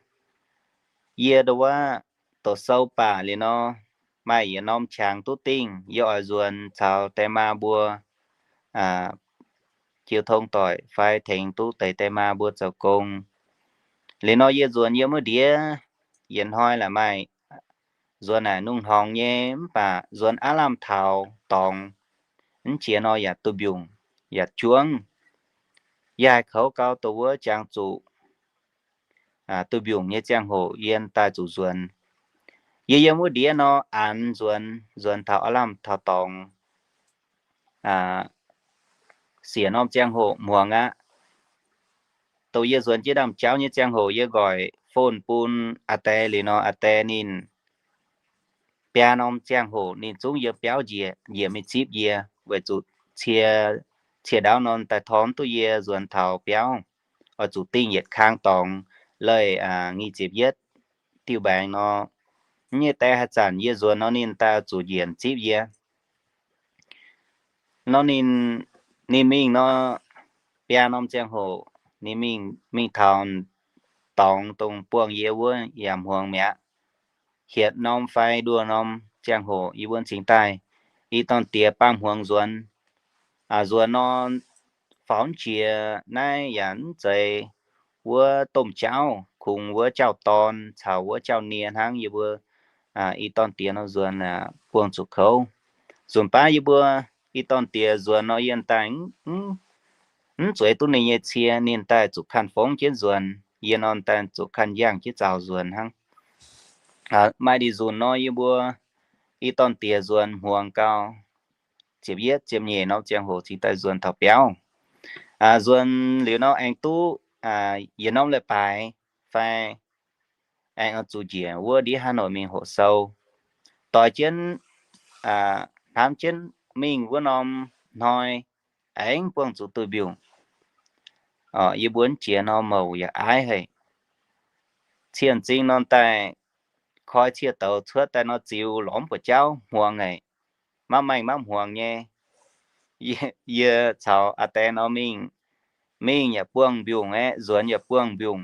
Yie ndo wuov doqc sou baac liuz nor maaih yietc norm qangx duqv dingh, yie oix nzuonx caux die maa mbuo jiu tong doic fai tengx duqv deix die maa mbuo zoux gong. Liuz nor yie nzuonx yiem wuov ndiev, yietc hnoi laaix maaih nzuonx naaic nungh hnorngx nyei mv baac nzuonx aav lamh taux dorngx, mv jiex nor yaac duih mbiungc, yaac juangv. Yie haiz kouv gau dongh wuov jangx zuqc duih mbiungc nyei ziangh hoc yie daaih zuqc nzuonx. Yie yiem wuov ndiev nor anx nzuonx, nzuonx taux aav lamh taux dorngx, siec norm ziangh hoc hmuangx aqv. Dongh yie nzuonx jienv ndaamv-jauv nyei ziangh hoc yie nqoic phone bun aa die liuz nor aa die ninh biaa norm ziangh hoc ninh zungv yiem biauv njiec, njiec mingh zipv yie, weic zuqc cie, cie ndaauv nor daaih tor mv duqv yie nzuonx taux biauv, oix zuqc dingh yietc kang dorngx leih nyic ziepc yietv diuh mbaengx nor. Nyei die haaix zanc yie nzuonx nor ninh daaih zuqc njiec zipv yie. Nor ninh, ninh mingh nor, biaa norm ziangh hoc ninh mingh, mingh taux dorngx dongh buangh yie wuov yaac hmuangx mi'aqv. Hietc norm fai nduoh norm ziangh hoc yie mbuo cingx daaih i dorn diex baamh hmuangx nzuonx. Nzuonx nor, faaux mv jiex naaiv yaac mv zeiz wuov domh jauv, kungx wuov jauv-dorn caux wuov jauv-nie hnangv. Yie mbuo i dorn diex nor nzuonx buangh zuqc kouv. Nzunc baav yie mbuo i dorn diex nzuonx nor yie daaih mv zueiz duqv ninh nyei cie, ninh daaih zuqc kanh fongv jienv nzuonx, yie nor daaih zuqc kanh yangh jienv zaux nzuonx hnangv. Maaih ndin nzunc nor yie mbuo i dorn diex nzuonx hmuangx gau, ziepc yietv ziepc nyeic norm ziangh hoc cingx daaih nzuonx taux biauv. Nzuonx liuz nor aengx duqv yietc norm leiz-baaix fai aengx oix zuqc njiec wuov ndiev Hà Nội mingh hoqc sou. Doix jienv, hnamv jienv mingh wuov norm hnoi aengx buangh zuqc duih mbiungc. Yie mbuo jiex nor mouc yaac aiv haic. Cie m'zing nor daaih koi cie douz cuotv daaih nor ziux lorz mv buoqc jauv hmuangx haic, maiv maengh maiv hmuangx nyei. Yie caux aa die nor mingh, mingh yaac buangh mbiungc aeqv, nzuonx yaac buangh mbiungc,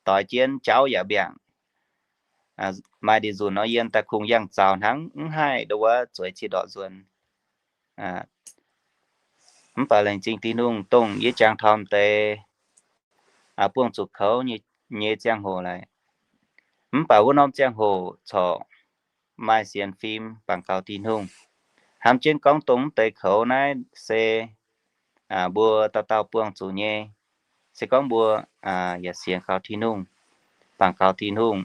doix jienv jauv yaac mbiaangc. Maaih ndie nzunc nor yie daaih kungx yangh zaux hnangv, mv haih ndo wuov zueiz ciex ndorqc nzuonx. Mv baac laengz zingh Tin-Hungh dongh yie jangx taux deix buangh zuqc kouv nyei ziangh hoc laaix. Mv baac wuov norm ziangh hoc corc maaih sienx fim bangc gaux Tin-Hungh. Hnamv jienv gorngv dongh mv deix kouv naaiv se mbuo dauh dauh buangh zuqc nyei. Se gorngv mbuo yaac sienx kaux Tin-Hungh, bangc gaux Tin-Hungh,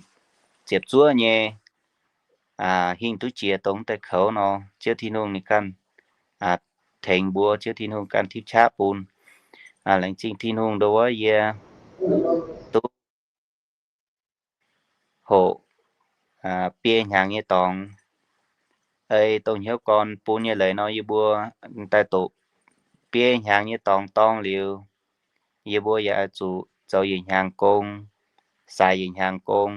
ziepc zuoqv nyei hingh duqv jiex dongh mv deix kouv nor, Ziouv Tin-Hungh ninh ganh tengx mbuo, Ziouv Tin-Hungh ganh tipv qaqv bun. Laengz zingh Tin-Hungh ndo wuov yie duqv hoqc biei hnyangx nyei dorngx. Ei dongh hnyouv gorn bun nyei leiz nor, yie mbuo daaih doqc biei hnyangx nyei dorngx dorng liuz, yie mbuo yaac oix zuqc zoux yietc hnyangx gong, saaix yietc hnyangx gong,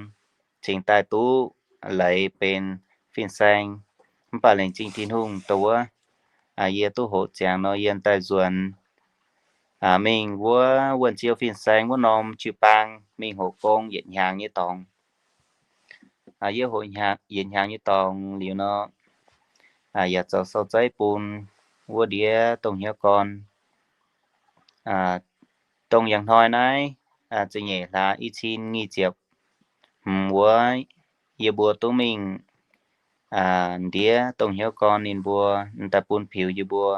cingx daaih duqv leiz benx fin-saeng. Mv baac laengz zingh Tin-Hungh dongh wuov yie duqv hoqc ziangx nor, yie daaih nzuonx mingh wuov wuonh ziou fin-saeng wuov norm jiu-baang mingh hoqc gong yietc hnyangx nyei dorngx. Yie hoqc yietc hnyangx nyei dorngx liuz nor, yaac zoux sou zeiv bun wuov ndiev dongh hnyouv gorn. Dongh yangh hnoi naaiv ziepc nyeic hlaax i cin nyic ziepc hmz wuov, yie mbuo duqv mingh ndiev dongh hnyouv gorn ninh mbuo daaih bun piux yie mbuo,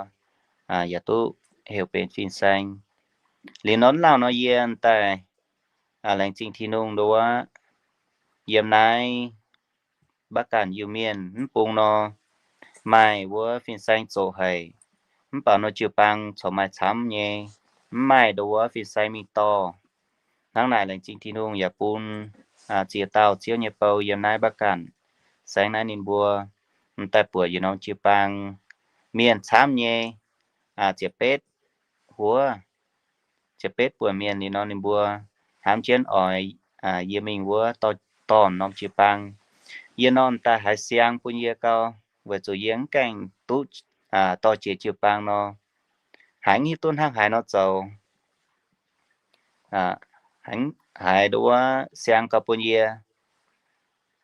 yaac duqv heuc benx fin-saeng. Liuz nor lauh nor yie daaih laengz zingh Tin-Hungh ndo wuov, yiem naaiv Baav Ganh Iu-Mienh mv bung nor, maaih wuov fin-saeng zoqc haic, mv baac nor jiu-baang corc maaih camv nyei, mv maaih ndo wuov fin-saeng mingh dorh. Hnangv naaic laengz zingh Tin-Hungh yaac bun ziex dauh Ziouv nyei bou yiem naaiv Baav Ganh saengv naaiv ninh mbuo m'daaih buoqc yietc norm jiu-baang, mienh camv nyei, ziepc betv huov, ziepc betv buonc mienh liuz nor ninh mbuo hnamv jienv oix yie mingh wuov dorh norm jiu-baang. Yie nor m'daaih haiz siang bun yie gau, weic zuqc yie mv gaengh duqv dorh jiex jiu-baang nor, haiz mv hiuv duqv hnangv haaix nor zoux, haiz ndo wuov siang gau bun yie,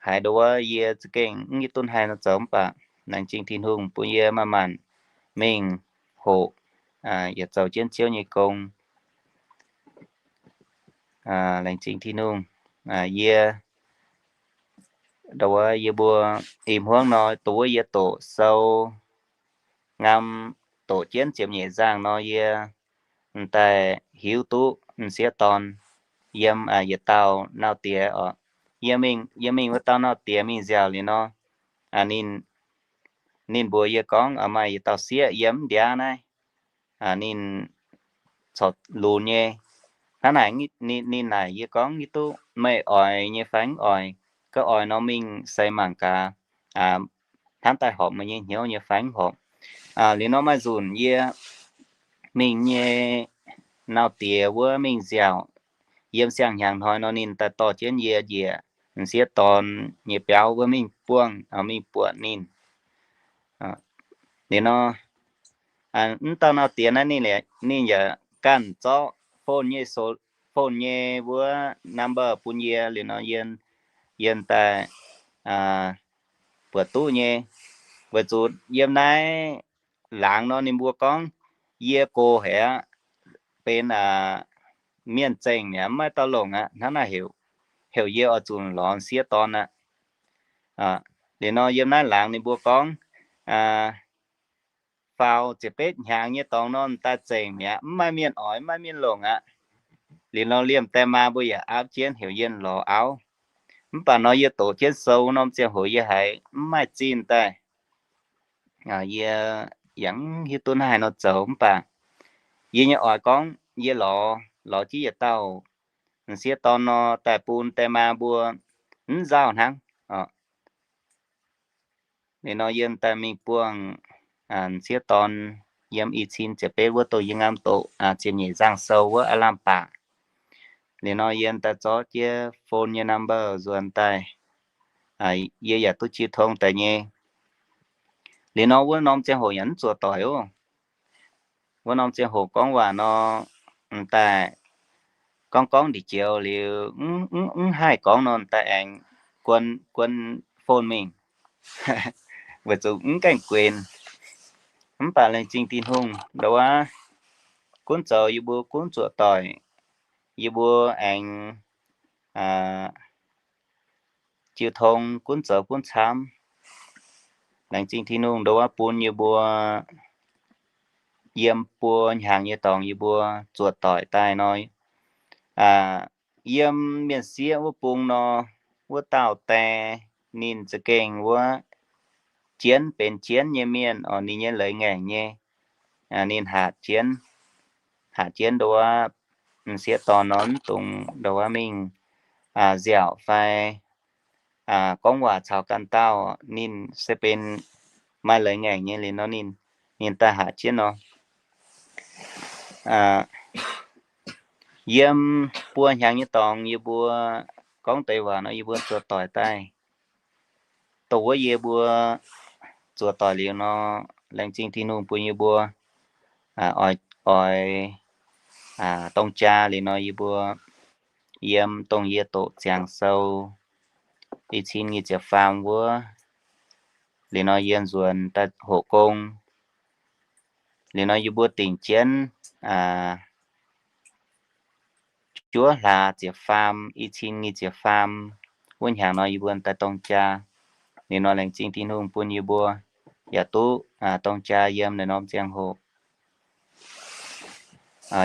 haiz ndo wuov yie za'gengh mv hiuv duqv hnangv haaix nor zoux. Mv baac laengz zingh Tin-Hungh bun yie maaih maanc mingh hoqc, yaac zoux jienv Ziouv nyei gong. Laengz zingh Tin-Hungh. Yie ndo wuov yie mbuo ih hmuangv nor, ndo wuov yie doqc sou ngam doqc jienv ziepc nyeic nzangh nor, yie m'daaih hiuv duqv m'sieqv dorn yiem yietc dauh nauz diex oc. Yie mingh, yie mingh wuov dauh nauz diex mingh nziaauc liuz nor, ninh, ninh mbuox yie gorngv maaih yietc dauh sieqv yiem mv ndiav naaiv, ninh corc lunx nyei. Hnangv naaic ninh naaic yie gorngv, Yie duqv meih oix nyei fai mv oix? Gorngv oix nor mingh se mangc gaax hnamv daaih horpc meih nyei hnyouv nyei fai mv horpc. Liuz nor maaih nzunc yie mingh nyei nauz diex wuov mingh nziaauc, yiem siang-hnyangx hnoi nor ninh daaih dorh jienv yie njiec m'sieqv dorn nyei biauv wuov mingh buangh, mingh buatc ninh. Liuz nor, mv dauh nauz diex naaiv ninh, ninh yaac ganh zorqv phone nyei, phone nyei wuov number bun yie. Liuz nor yie, yie daaih buatc duqv nyei, weic zuqc yiem naaiv laangz nor ninh mbuo gorngv yie gox haic aqv, benx mienh zengc mi'aqv, mv maaih dauh longc aqv. Hnangv naaic heuc, heuc yie oix zuqc lorz m'sieqv dorn aqv. Liuz nor yiem naaiv laangz ninh mbuo gorngv faaux ziepc betv hnyangx nyei dorngx nor m'daaih zengc mi'aqv, mv maaih mienh oix, mv maaih mienh longc aqv. Liuz nor liemh deix maa mbuo yaac aapv jienv heuc yie lorz auv. Mv baac nor yie doqc jienv sou norm ziangh hoc yie haiz mv maaih zinh daaih. Yie yaac mv hiuv duqv hnangv haaix nor zoux, mv baac yie nyei oix gorngv yie lorz, lorz jienv yietc dauh m'sieqv dorn nor daaih bun deix maa mbuo mv nzauh hnangv. Liuz nor yie daaih mingh buangh m'sieqv dorn yiem i cin ziepc betv wuov, dongh yie ngam doqc ziepc nyeic nzangh sou wuov aav lamh baac. Liuz nor yie daaih zorqv jienv phone nyei number nzuonx daaih, yie yaac duqv jiu tong daaih nyei. Liuz nor wuov norm ziangh hoc yaac mv zuoqc doic oc. Wuov norm ziangh hoc gorngv waac nor, m'daaih gorngv gorngv ndiev joux liuz, mv haih gorngv nor, m'daaih aengx guon guon phone mingh, weic zuqc mv gaengh guenx. Mv baac laengz zingh Tin-Hungh, ndoh wuov gunv zoux yie mbuo gunv zuoqc doic, yie mbuo aengx jiu tong gunv zoux gunv camv. Laengz zingh Tin-Hungh, ndoh wuov bun yie mbuo yiem buo hnyangx nyei dorngx yie mbuo zuoqc doic daaih nor, yiem mienh sieqv wuov bung nor, wuov dauh die, ninh za'gengh wuov jienv benx jienv nyei mienh oc, ninh nyei leiz ngaengc nyei. Ninh hatc jienv, hatc jienv ndoh wuov m'sieqv dorn nor, mv dungx ndoh wuov mingh nziaauc fai gorngv waac caux ganh dauh. Ninh se benx maaih leiz ngaengc nyei liuz nor, ninh, ninh daaih hatc jienv nor. Yiem buo hnyangx nyei dorngx yie mbuo gorngv deix waac nor, yie mbuo zuoqc doic daaih. Dongh wuov yie mbuo zuoqc doic liuz nor, laengz zingh Tin-Hungh bun yie mbuo oix, oix dorng jaa liuz nor, yie mbuo yiem dongh yie doqc ziangx sou i cin nyic ziepc faam wuov, liuz nor yie nzuonx daaih hoqc gong. Liuz nor yie mbuo dingc jienv juov hlaax ziepc faam, i cin nyic ziepc faam wuov hnyangx nor, yie mbuo daaih dorng jaa. Liuz nor laengz zingh Tin-Hungh bun yie mbuo yaac duqv dorng jaa yiem naaiv norm ziangh hoc.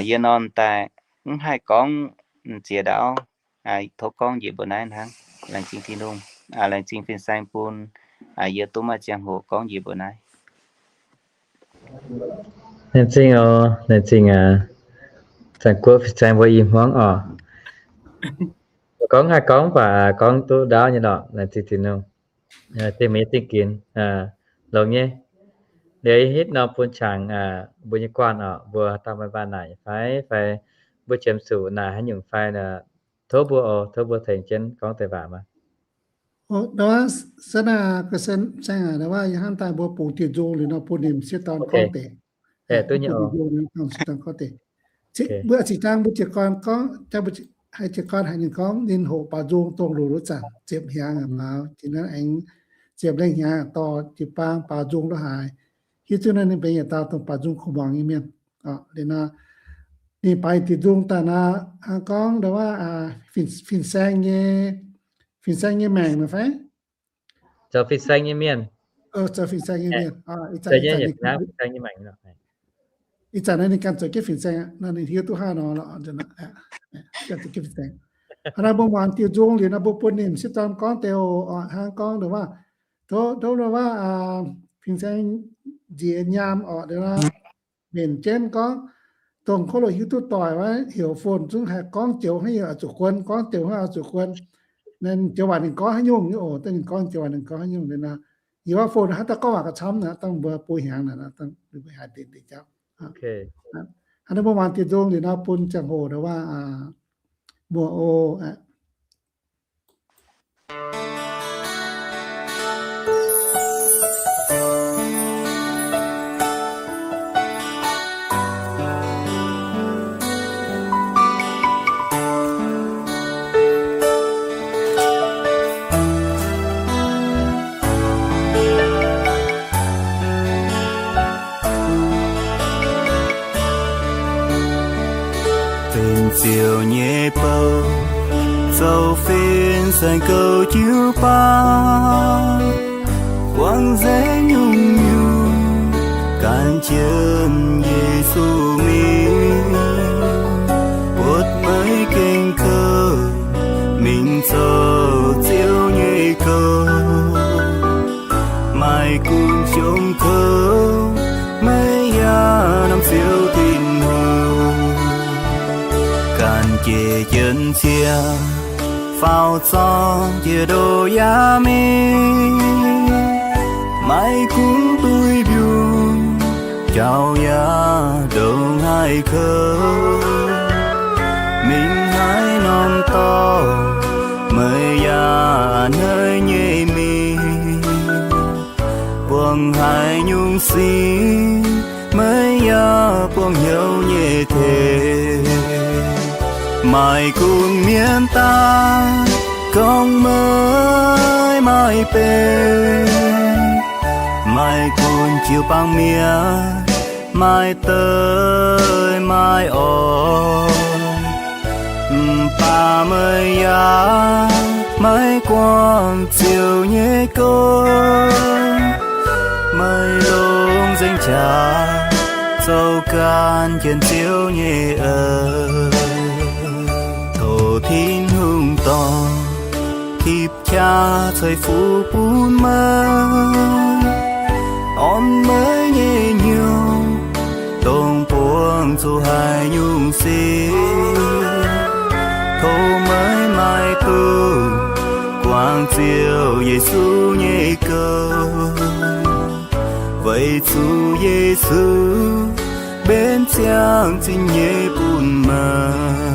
Yie nor daaih mv haih gorngv ziex ndaauv, tov gorngv njiec mbuo naaiv hnangv. Laengz zingh Tin-Hungh, laengz zingh fin-saeng bun yie duqv maaih ziangh hoc gorngv njiec mbuo naaiv. Laengz zingh oc, laengz zingh aac. Zaangc Guoqv fin-saeng mbuo i hmuangv oc. Gorngv haih gorngv baac gorngv duqv ndaauv nyei lorqc. Laengz zingh Tin-Hungh. Dingh mienh dingh ginx longx nyei. Liuz hitv norm bun qangx mbuo nyei guanh oc, mbuo dauh maaih mbaanh naaic fai, fai mbuo qiemx zuqc naaic haaix nyungc fai, tov mbuo oc, tov mbuo tengx jienv gorngv deix waac maah. Ov, se naaic, fin-saeng aac, hnangv daaih mbuo bungx diuh nzung liuz nor bun ninh m'sieqv dorn gorngv deix. Mbuo zinh dangh mbuo jiez gorn gorngv, haih jiez gorn haiz ninh gorngv ninh hoqc baaux nzung dongh loz-loz zanc ziepc hnyangx aqv, maux jiex naaiv aengx ziepc lengh hnyangx dorh jiu-baang baaux nzung lo haaix. Hiuv duqv naaiv ninh benx yietc dauh dongh baaux nzung kuv muangx nyei mienh. Liuz nor ninh baaux diuh nzung daaih nor, hnangv gorngv ndo wuov, fin-saeng nyei, fin-saeng nyei maengc fai? Zoux fin-saeng nyei mienh. Zoux fin-saeng nyei mienh. Ih zanc naaiv ninh ganh zoux jienv fin-saeng nor, ninh hiuv duqv hnangv nor lorqc. Hnangv naaiv mbuo muangx diuh nzung liuz nor, mbuo bun ninh m'sieqv dorn gorngv deix oc. Hnangv gorngv ndo wuov, tov ndo wuov, fin-saeng nziex nyaam oc, mbenc jienv gorngv, dongh kouv loh hiuv duqv doic wuov, heuc phone zungv haih gorngv joux hnangv yaac zuqc guon, gorngv joux hnangv yaac zuqc guon. Joux waac ninh gorngv haaix nyungc nyei oc, dongh ninh gorngv joux waac ninh gorngv haaix nyungc liuz nor, yie wuov phone hnangv daaih gorngv waac gauh camv naaic, dangh mbuo bun hnyangx naaic, dangh mbuo haih ndenc ndenc jauv. Hnangv naaiv mbuo muangx diuh nzung liuz nor bun ziangh hoc ndo wuov muoz oc. Benx ziouc nyei bou, zoux fin-saeng goux jiu-baang, buangv nzengc nyungc-nyungc, gan jienv Yesu mingh, buatc maiv gaengh kouv, mingh zoux Ziouv nyei gouv. Maaih gunv jomc kouv, maiv yaac norm Ziouv Tin-Hungh, ganh jiex jienv cie, faaux zorng jiex ndoh yaac mingh. Maiv gunv duih mbiungc, jauv yaac ndongc haaix kouv, mingh haaix norm dorngx, meih yaac hneiv nyei mingh. Buangh haaix nyungc sin, meih yaac buangh hnyouv nyei tengx. Maaih gunv mienv daaih gorngv meih maaih benx, maaih gunv jiu-baang mienh maaih deix maaih orn, mv baac meih yaac maiv guangc Ziouv nyei gong. Meih longc nzengc qaqv zoux gan jienv Ziouv nyei eix. Tov Tin-Hungh dorh tipv qaqv ceix fuqv bun meih, orn meih nyei nyungc, dongh buangh zuqc haaix nyungc sic. Tov meih maiv dungx guangc Ziouv Yesu nyei gong, weic zuqc Yesu mbenc ziangh zinh nyei bun meih.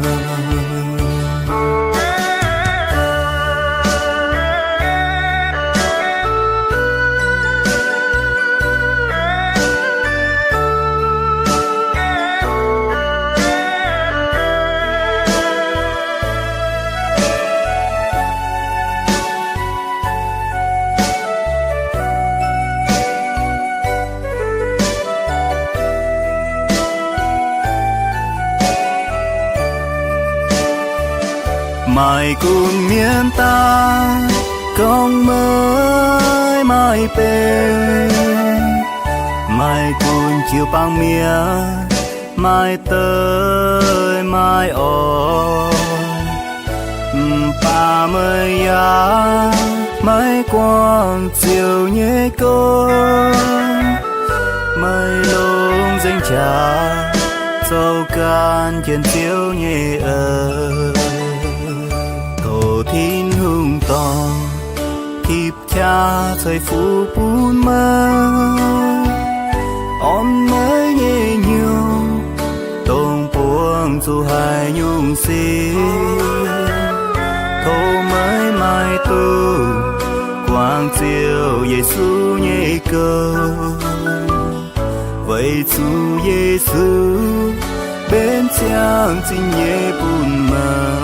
Maaih gunv mienv daaih gorngv meih maaih benx, maaih gunv jiu-baang mienh maaih deix maaih orn, mv baac meih yaac maiv guangc Ziouv nyei gong. Meih longc nzengc qaqv zoux gan jienv Ziouv nyei eix. Tov Tin-Hungh dorh tipv qaqv ceix fuqv bun meih, orn meih nyei nyungc, dongh buangh zuqc haaix nyungc sic. Tov meih maiv dungx guangc Ziouv Yesu nyei gong, weic zuqc Yesu mbenc ziangh zinh nyei bun meih.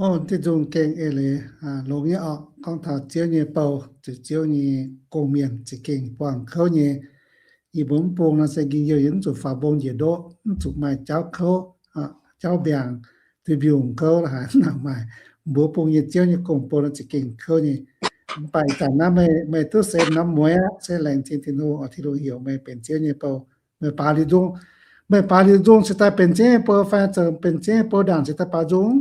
O, diuh nzung gengh eix leiz longx nyei orqc. Gorngv taux Ziouv nyei bou, zuqc Ziouv nyei gong-mienh za'gengh buangh kouv nyei. Yie mbuo mv bung nor se njien-youh yie mv zuqc faaux mbong njiec ndoqv, mv zuqc maaih jauv kouv, jauv mbiaangc, duih mbiungc kouv la'haaix nor maaih. Mbuo bung nyei Ziouv nyei gong-bou nor za'gengh kouv nyei. Mv baac ih zanc naaiv meih duqv se norm mueiz aqv, se laengz zingh Tin-Hungh oix Tin-Hungh heuc meih benx Ziouv nyei bou. Meih baaux liuz nzung, meih baaux liuz nzung cingx daaih benx Ziouv nyei bou fai zoux benx Ziouv nyei bou ndaangc cingx daaih baaux nzung?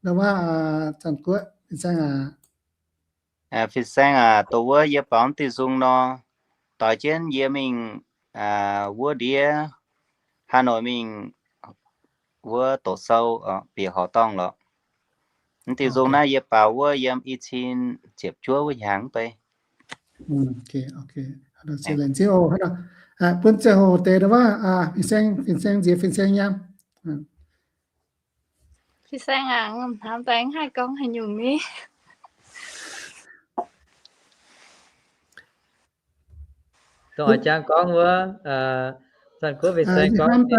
Nduov wuov, Zanh Guoqv, Fin-Saeng aac. Fin-Saeng aac, doqc wuov yie baaux mv diuh nzung nor, doix jienv yie mingh wuov ndiev Hà Nội mingh wuov doqc sou bieqc horqc dorngh lorqc. Mv diuh nzung naaiv yie baaux wuov yiem i cin ziepc juov wuov hnyangx mv bei. Bun ziangh hoc deix wuov, Fin-Saeng, Fin-Saeng nziex Fin-Saeng nyaam. Fin-Saeng aac, hnamv daaih mv haih gorngv haaix nyungc ni. Dongh oix jangx gorngv wuov, Zanh Guoqv Fin-Saeng gorngv,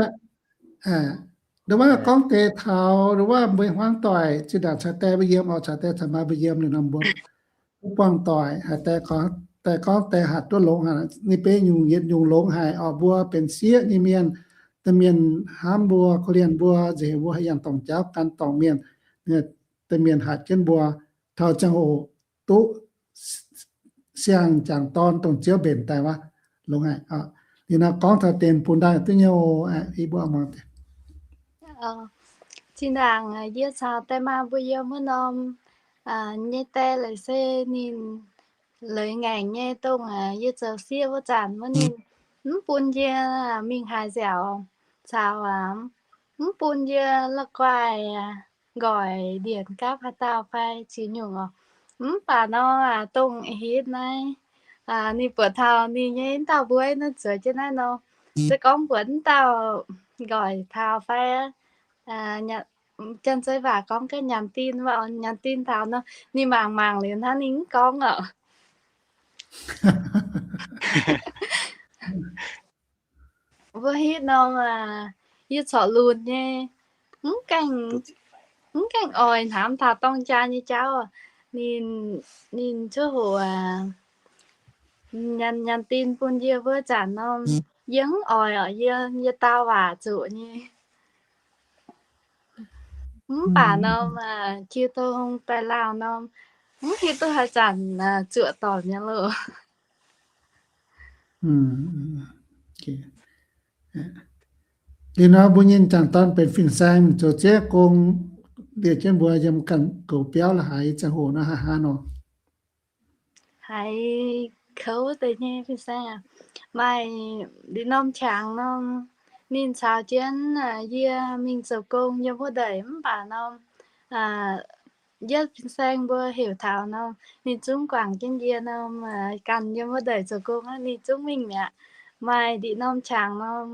nduov wuov gorngv deix taux nduov wuov mbuo hmuangv doic zinh ndaangc caux deix mbuo yiem oc, caux deix caux maaih mbuo yiem liuz nor mbuo mv buangh doic haic, deix gorngv deix hatc duqv longx haic, ninh benx nyungc yietc nyungc longx haic oc. Mbuo benx sieqv nyei mienh, da'mienh hnamv mbuo, korv-lienh mbuo, nziex heuc mbuo haih yangh dorngc jauv gan dorngc mienh, da'mienh hatc jienv mbuo taux ziangh hoc duqv siang-jangc dorn dongh Ziouv mbenc daaih wuov, longx haic. Liuz nor gorngv taux deix bun ndaaih duqv nyei oc. Zinh ndaangc yie caux deix maa mbuo yiem wuov norm nyei die leiz se ninh leiz ngaengc nyei, dongh yie zoux sieqv wuov zanc wuov ninh mv bun yie mingh haaix nziaauc caux mv bun yie la'guaih nqoix ndienx gapv haaix dauh fai ziex nyungc oc. Mv baac nor, dongh hitv naaiv, ninh buatc taux ninh nyei wuov dauh mbuo naaiv zueiz jienv naaiv nor, se gorngv mbuox wuov dauh nqoi taux fai Janx-Zeiv waac gorngv ganh nyanc din, nyanc din taux nor, ninh mangc mangc liuz hnangv ninh mv gorngv oc. Mbuo hitv norm, yie corc lunx nyei, mv gaengh oix hnamv taux dorng jaa nyei jauv. Ninh, ninh cuotv hoc nyanc, nyanc din bun yie wuov zanc norm, yie mv oix oc, yie, yie dau waac zuqc nyei. Mv baac norm, jiu tong daaih lauh norm, mv hiuv duqv haaix zanc zuoqc doic mi'aqv loh. Liuz nor mbuo nyei m'jangc dorn benx fin-saeng zoux ziex gong, liouh jienv mbuo yiem ganh goux biauv la'haaix ziangh hoc nor, haa haa nor. Haiz kouv deix nyei fin-saeng aac, maaih liuz norm qangx norm, ninh caux jienv yie mingh zoux gong yiem wuov ndeic mv baac norm, yietv fin-saeng mbuo heuc taux norm, ninh zungv guangc jienv yie norm, ganh yiem wuov ndeic zoux gong, ninh zungv mingh mi'aqv. Maaih liuz norm qangx norm,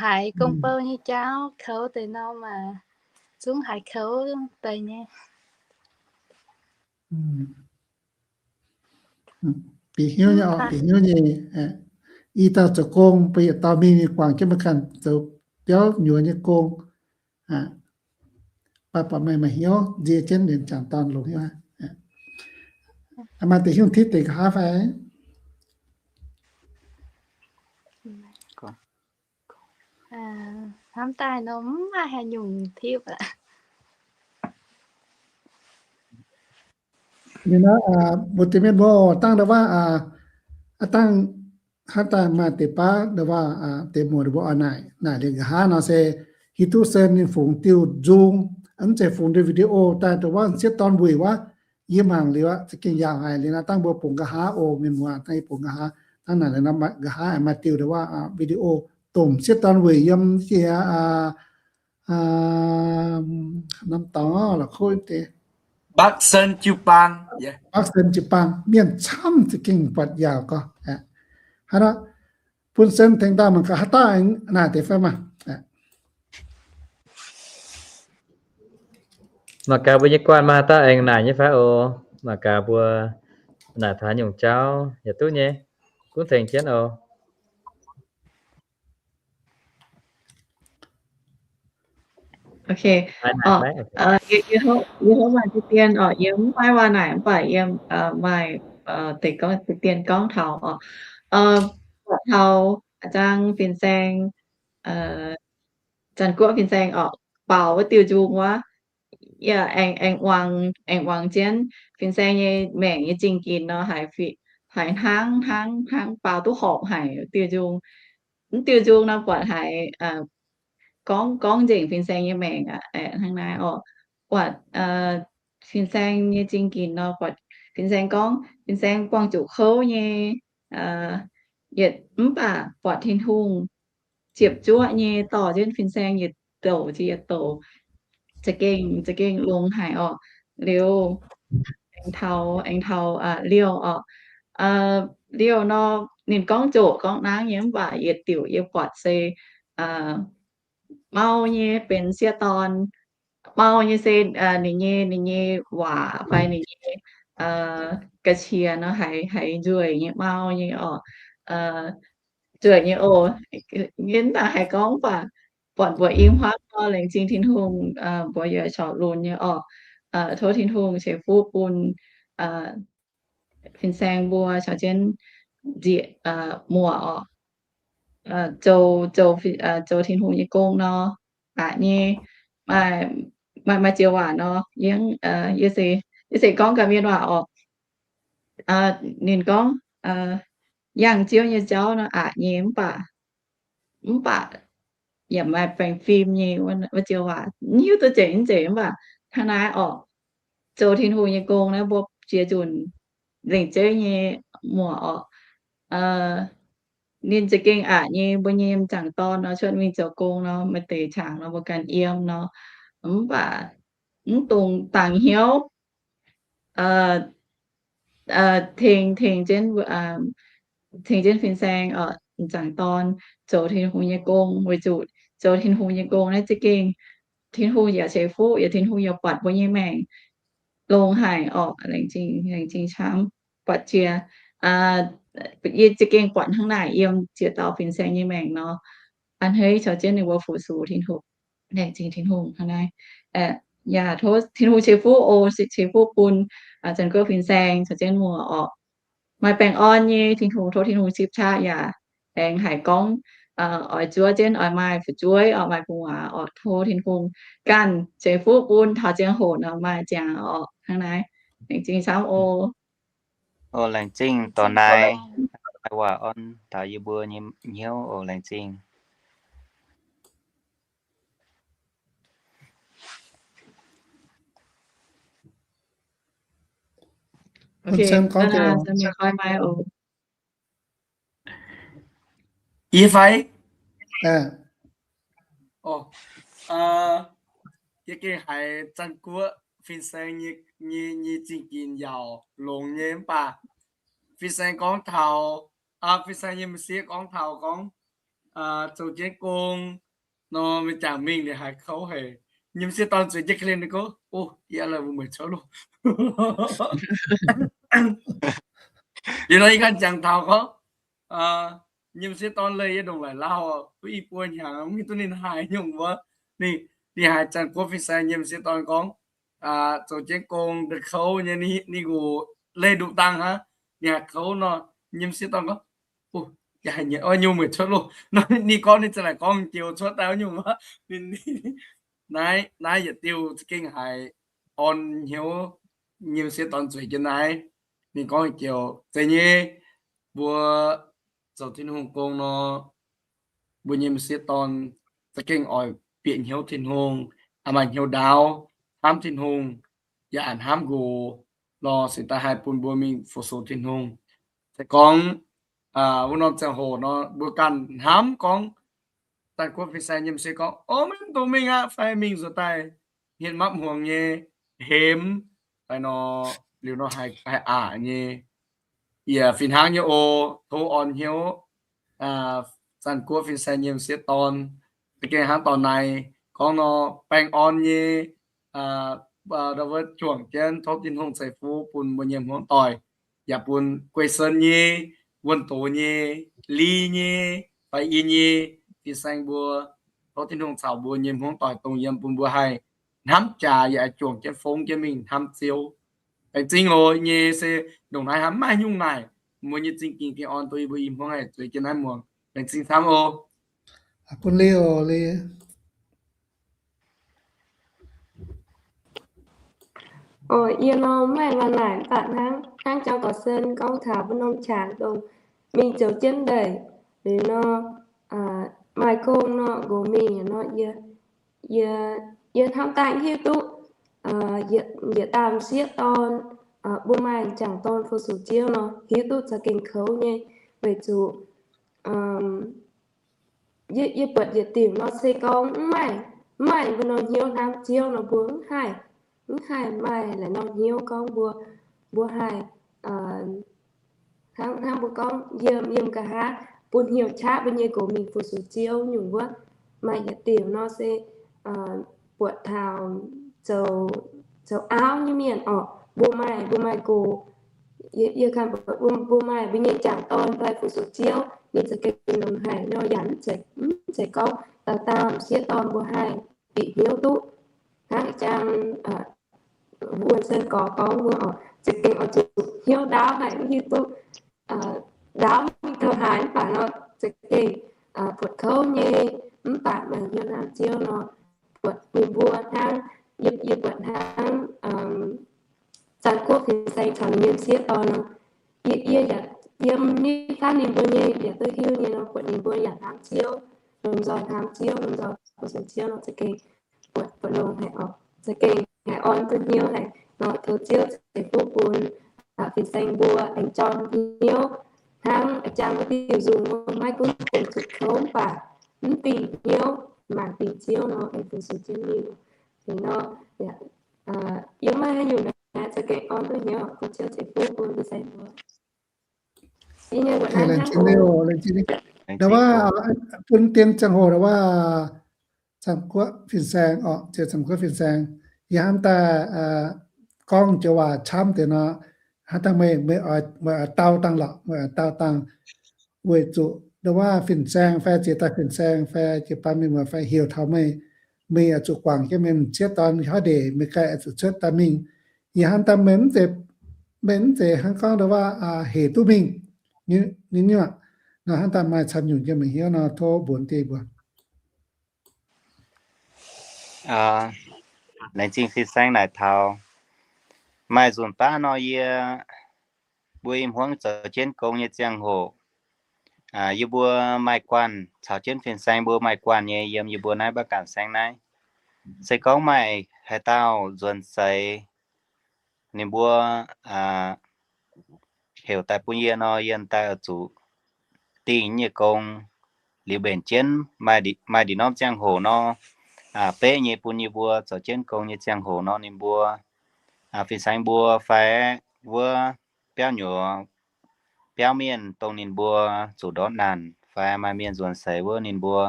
haiz gong bou nyei jauv kouv deix norm, zungv haiz kouv deix nyei. Bieqc hnyouv nyei oc, bieqc hnyouv nyei. I dauh zoux gong, bun yietc dauh mingh guangc jienv mbuo ganh zoux biauv nyuoz nyei gong. Baac buatc meih maaih hnyouv nzie jienv liuz m'jangc dorn longx hnyouv. Maaih deix hnyouv titv deix nqa'haav fai? Hnamv daaih nor mv maaih haaix nyungc tipv aqv. Mbuo deix mienh mbuo dangh ndau waac, aa, dangh hnangv daaih maaih deix baav ndau waac, deix muoz mbuo oix naaic, naaic liuz nqa'haav nor se hiuv duqv se ninh fungx diuh nzung, mv zeiz fungx diuh video daaih ndau waac sieqv dorn wuic wuov. Yie mangc liuz aqv, za'gengh yaauc haic. Liuz nor dangh mbuo bungx nqa'haav oc, mienh muoz, dangh yie bungx nqa'haav. Dangh naaic nqa'haav maaih diuh ndau waac video domh sieqv dorn wuic yiem jiex norm dorngx la'kuqv deix. Bắc Sơn Jiu Baang, Bắc Sơn Jiu Baang, mienh camv za'gengh buatc yaauc gorx. Haaix nor, bun Sơn tengx daaih mangc gaax haaix dauh aengx naaic deix fai maah. Mangc gaax mbuo nyei guanh maaih haaix dauh aengx naaic nyei fai oc. Mangc gaax mbuo naaic taux haaix nyungc jauv yaac duqv nyei. Gunv tengx jienv oc. Ok. Yie hopv maaih deix dien oc, yie mv maaih waac naaic mv baac yie maaih deix gorngv deix dien gorngv taux oc. Buatc taux a'zang fin-saeng, Janx-Guoqv fin-saeng oc, baaux wuov diuh nzung wuov, yaac aengx, aengx muangx, aengx muangx jienv fin-saeng nyei maengc nyei zingh ginx nor, haiz, haiz hnangv, hnangv, hnangv baaux duqv horpc haic diuh nzung. Mv diuh nzung nor buatc haiz gorngv, gorngv nzengc fin-saeng nyei maengc aqv, hnangv naaiv oc. Buatc fin-saeng nyei zingh ginx nor, buatc fin-saeng gorngv, fin-saeng buangh zuqc kouv nyei, yietc mv baac buatc Tin-Hungh ziepc zuoqv nyei dorh jienv fin-saeng yietc douc jiex yietc douc, za'gengh, za'gengh longx haic oc. Liuz aengx taux, aengx taux liouh oc. Liouh nor ninh gorngv zoqc gorngv nangv nyei mv baac yietc diuc yie buatc se mau nyei benx sieqv dorn. Mau nyei se ninh nyei, ninh nyei waac fai ninh nyei ga'qiex nor haiz, haiz nzueic nyei mau nyei oc. Nzueic nyei oc. Yie mv dangc haaix gorngv baac buatc mbuoqc i hmuangv nor laengz zingh Tin-Hungh, mbuo yaac corc lunx nyei oc. Tov Tin-Hungh ceix fuqv bun fin-saeng mbuo caux jienv nzieqc muoc oc. Zoux, zoux Tin-Hungh nyei gong nor, aqc nyei, maaih, maaih ziex waac nor, yie, yie se, yie se gorngv gaax mienh waac oc. Ninh gorngv, yangh Ziouv nyei jauv nor aqc nyei mv baac, mv baac yaac maaih baengh fim nyei wuov ziex waac, mv hiuv duqv zeiz mv zeiz mv baac hnangv naaiv oc. Zoux Tin-Hungh nyei gong naaiv mbuo ziex nzunc lengc jeiv nyei muoc oc. Ninh za'gengh aqc nyei, mbuo nyei m'jangc dorn nor cuotv mingh zoux gong nor, maaih deix qangx nor mbuo ganh yiem nor, mv baac mv dungx dangx hnyouv. tengx, tengx jienv, tengx jienv fin-saeng, m'jangc dorn zoux Tin-Hungh nyei gong, weic zuqc zoux Tin-Hungh nyei gong naaiv za'gengh Tin-Hungh yaac ceix fuqv, yaac Tin-Hungh yaac buatc mbuo nyei maengc longx haic orqc. Laengz zingh, laengz zingh camv. Buatc jiex, yie za'gengh buatc hnangv naaic yiem ziex dauh fin-saeng nyei maengc nor, a'hneiv caux jienv ninh mbuo fu-sux Tin-Hungh. Laengz zingh Tin-Hungh hnangv naaiv. Yaac tov Tin-Hungh ceix fuqv oc, ceix fuqv bun Zanh Guoqv fin-saeng caux jienv muoz orqc. Maaih baengh orn nyei, Tin-Hungh, tov Tin-Hungh sipv qaqv yaac aengx haiz gorngv oix zuov jienv oix maaih fu'jueiv orqc, maaih gu'nguaaz orqc. Tov Tin-Hungh ganh ceix fuqv bun taux ziangh hoc nor maaih ziangx orqc. Hnangv naaiv, laengz zingh camv oc. Laengz zingh dorh naaiv, naaiv waac orn taux yie mbuo nyei hnyouv oc. Laengz zingh. Yie fai? Yie gengh haiz Zanh Guoqv fin-saeng nyei, nyei zingh ginc yaac longx nyei mv baac fin-saeng gorngv taux, fin-saeng nyei m'sieqv gorngv taux gorngv zoux jienv gong nor, mingh jangx mingh liuz haiz kouv haic. Nyei m'sieqv dorn zueiz jienv ga'hlen ninh gorngv, o, yie la'buo mueic cuotv loh. Liuz nor yie ganh jangx taux gorngv, nyei m'sieqv dorn leih yie ndongc laic lauh, duqv i buo hnyangx, mv hiuv duqv ninh haiz nyungc wuov. Ninh, ninh haiz Zanh Guoqv fin-saeng nyei m'sieqv dorn gorngv zoux jienv gong da'kouv nyei, ninh nqox leih nduqc dangh hnangv, ninh haiz kouv nor, nyei m'sieqv dorn gorngv, yie haiz nyei, o, nyungc mueic cuotv loh. Nor ninh gorngv ninh za'naaic gorngv joux cuotv daaih nyungc wuov. Naaiv, naaiv yietc diuh za'gengh haiz orn hnyouv. Nyei m'sieqv dorn zueiz jienv naaiv, ninh gorngv joux zeiz nyei, mbuo zoux Tin-Hungh gong nor, mbuo nyei m'sieqv dorn za'gengh oix bieqc hnyouv Tin-Hungh, maaih hnyouv ndaauv, hnamv Tin-Hungh, yaac hnamv nqox nor, cingx daaih haih bun mbuo mingh fu-sux Tin-Hungh. Se gorngv wuov norm ziangh hoc nor, mbuo ganh hnamv gorngv, Zanh Guoqv fin-saeng nyei m'sieqv gorngv, o, maiv dungx mingh aqv, fai mingh nzuonx daaih hmien mapv hmuangx nyei, hemx, fai nor, liuz nor haih, haih aqc nyei. Yie fih hnangv nyei oc, tov orn hnyouv Zanh Guoqv fin-saeng nyei m'sieqv dorn. Za'gengh hnangv dorh naaiv gorngv nor, baengh orn nyei, ndau wuov juangc jienv tov Tin-Hungh ceix fuqv bun mbuo nyei hmuangv doic, yaac bun Guei Sen nyei, Wuonh Doz nyei, Li nyei, Fai Yie nyei, fin-saeng mbuo. Tov Tin-Hungh caux mbuo nyei hmuangv doic dongh yiem bun mbuo haih hnamv jaax yaac juangc jienv fongv jienv mingh hnamv Ziouv. Laengz zingh oc. Nyei se ndongc naaiv hnamv maaih nyungc naaic, mbuo nyei zingh ging gengh orn duqv yie mbuo i hmuangv haih zueiz jienv naaiv muangx. Laengz zingh camv oc. Bun Li oc, Li. Oc, yie nor maaih waac naaic mv baac hnangv, hnangv jang gorqv-sen gorngv taux mbuo norm qangx dongh mingh zoux jienv ndeic, liuz nor, maaih gong nor, nqox mingh nor, yie, yie hnamv daaih hiuv duqv yietc dauh m'sieqv dorn, mbuo maaih m'jangc dorn fu-sux Ziouv nor, hiuv duqv za'gengh kouv nyei, weic zuqc yie, yie buatc yietc diuc nor se gorngv mv maaih, mv maaih mbuo norm hnyouv hnamv Ziouv nor mbuo mv haih, mv haih maaih la'norm hnyouv gorngv mbuo, mbuo haih, hnangv, hnangv mbuo gorngv yiem, yiem nqa'haav bun hnyouv qaqv mbuo nyei nqox mingh fu-sux Ziouv nyungc wuov. Maaih yietc diuc nor se buatc taux zoux, zoux auv nyei mienh orqc, mbuo maaih, mbuo maaih nqox, yie, yie ganh mbuo, mbuo maaih mbuo nyei m'jangc dorn fai fu-sux Ziouv, ninh za'gengh longx haic nor yaac mv zeiz, mv zeiz gorngv dauh dauh m'sieqv dorn mbuo haih bieqc hnyouv duqv. Hnangv jang Wuonh Sen gorx gorngv wuov oc, za'gengh oix zuqc hnyouv ndaauv haic mv hiuv duqv ndaauv mingh taux haaix, mv baac nor za'gengh buatc kouv nyei, mv baac maaih hnyouv hnamv Ziouv nor, buatc ninh mbuo hnangv, yie, yie buatc hnangv Zanh Guoqv fin-saeng caux ninh nyei m'sieqv dorn nor, yie, yie yaac yiem nitv hnangv ninh mbuo nyei yaac duqv hiuv nyei nor, buatc ninh mbuo yaac hnamv Ziouv, lomh nzoih hnamv Ziouv, lomh nzoih fu-sux Ziouv nor, za'gengh buatc, buatc longx haic oc. Za'gengh haiz orn duqv hnyouv haic nor, tov Ziouv ceix fuqv bun fin-saeng mbuo aengx jorm hnyouv hnangv jang wuov diuh nzung, maiv gunv zuqc kouv mv baac mv dingh hnyouv, mangc dingc Ziouv nor, aengx fu-sux Ziouv mingh. Nor, yie maiv haaix nyungc Aa, za'gengh gorngv duqv hnyouv bun Ziouv ceix fuqv bun fin-saeng mbuo. Laengz zingh, laengz zingh, ndau wuov bun dien ziangh hoc ndau wuov, Zaangc Guoqv fin-saeng orqc, Ziouv Zaangc Guoqv fin-saeng, yie hnamv daaih gorngv joux waac camv deix nor, hnangv dangh meih, meih oix dau dangh lorqc, meih oix dau dangh, weic zuqc ndau wuov fin-saeng fai ziex dauh fin-saeng fai jiu-baang mienh muoz fai heuc taux meih, meih oix zuqc guangc jienv meih m'sieqv dorn haaix ndeic, meih ganh oix zuqc cuotv daaih mingh. Yie hnamv daaih meih mv zeiz, meih mv zeiz hnangv gorngv ndau wuov heuc duqv mingh, nyuoqc nor, hnamv daaih maaih camv nyungc jienv meih hnyouv nor, tov mbuox dieh mbuo. Laengz zingh fin-saeng naaic taux. Maaih nzunc baav nor yie mbuo i hmuangv zoux jienv gong nyei ziangh hoc, yie mbuo maaih guanh caux jienv fin-saeng mbuo maaih guanh nyei yiem yie mbuo naaiv Baav Ganh Saengv naaiv. Se gorngv maaih haaix dauh nzuonx seix, ninh mbuo heuc daaih bun yie nor, yie daaih oix zuqc dingh nyei gong liuz mbenc jienv. Maaih ndin norm ziangh hoc nor, beqv nyei bun yie mbuo zoux jienv gong nyei ziangh hoc nor, ninh mbuo fin-saeng mbuo fai wuov biauv nyuoz biauv mienh dongh ninh mbuo zuqc ndortv naanc fai maaih mienh nzuonx seix wuov ninh mbuo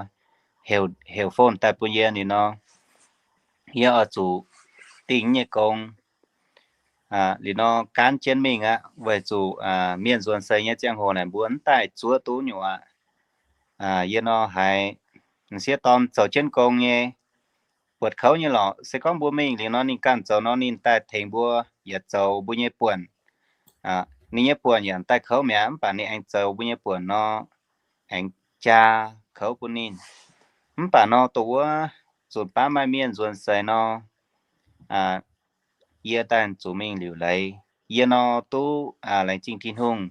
heuc phone daaih bun yie ninh nor, yie oix zuqc dingh nyei gong liuz nor gaanv jienv mingh aqv, weic zuqc mienh nzuonx seix nyei ziangh hoc naaic mbuo mv daaih zuov duqv nyungc aqv. Yie nor haiz m'sieqv dorn zoux jienv gong nyei, buatc kouv nyei lorqc. Se gorngv mbuo mingh liuz nor ninh ganh zoux nor ninh daaih tengx mbuo yaac zoux mbuo nyei buonc. Ninh nyei buonc yaac daaih kouv mi'aqv, mv baac ninh aengx zoux mbuo nyei buonc nor, aengx jaa kouv bun ninh. Mv baac nor dongh wuov nzunc baav maaih mienh nzuonx seix nor, yie daaih zuqc mingh liuc leiz. Yie nor duqv laengz zingh Tin-Hungh,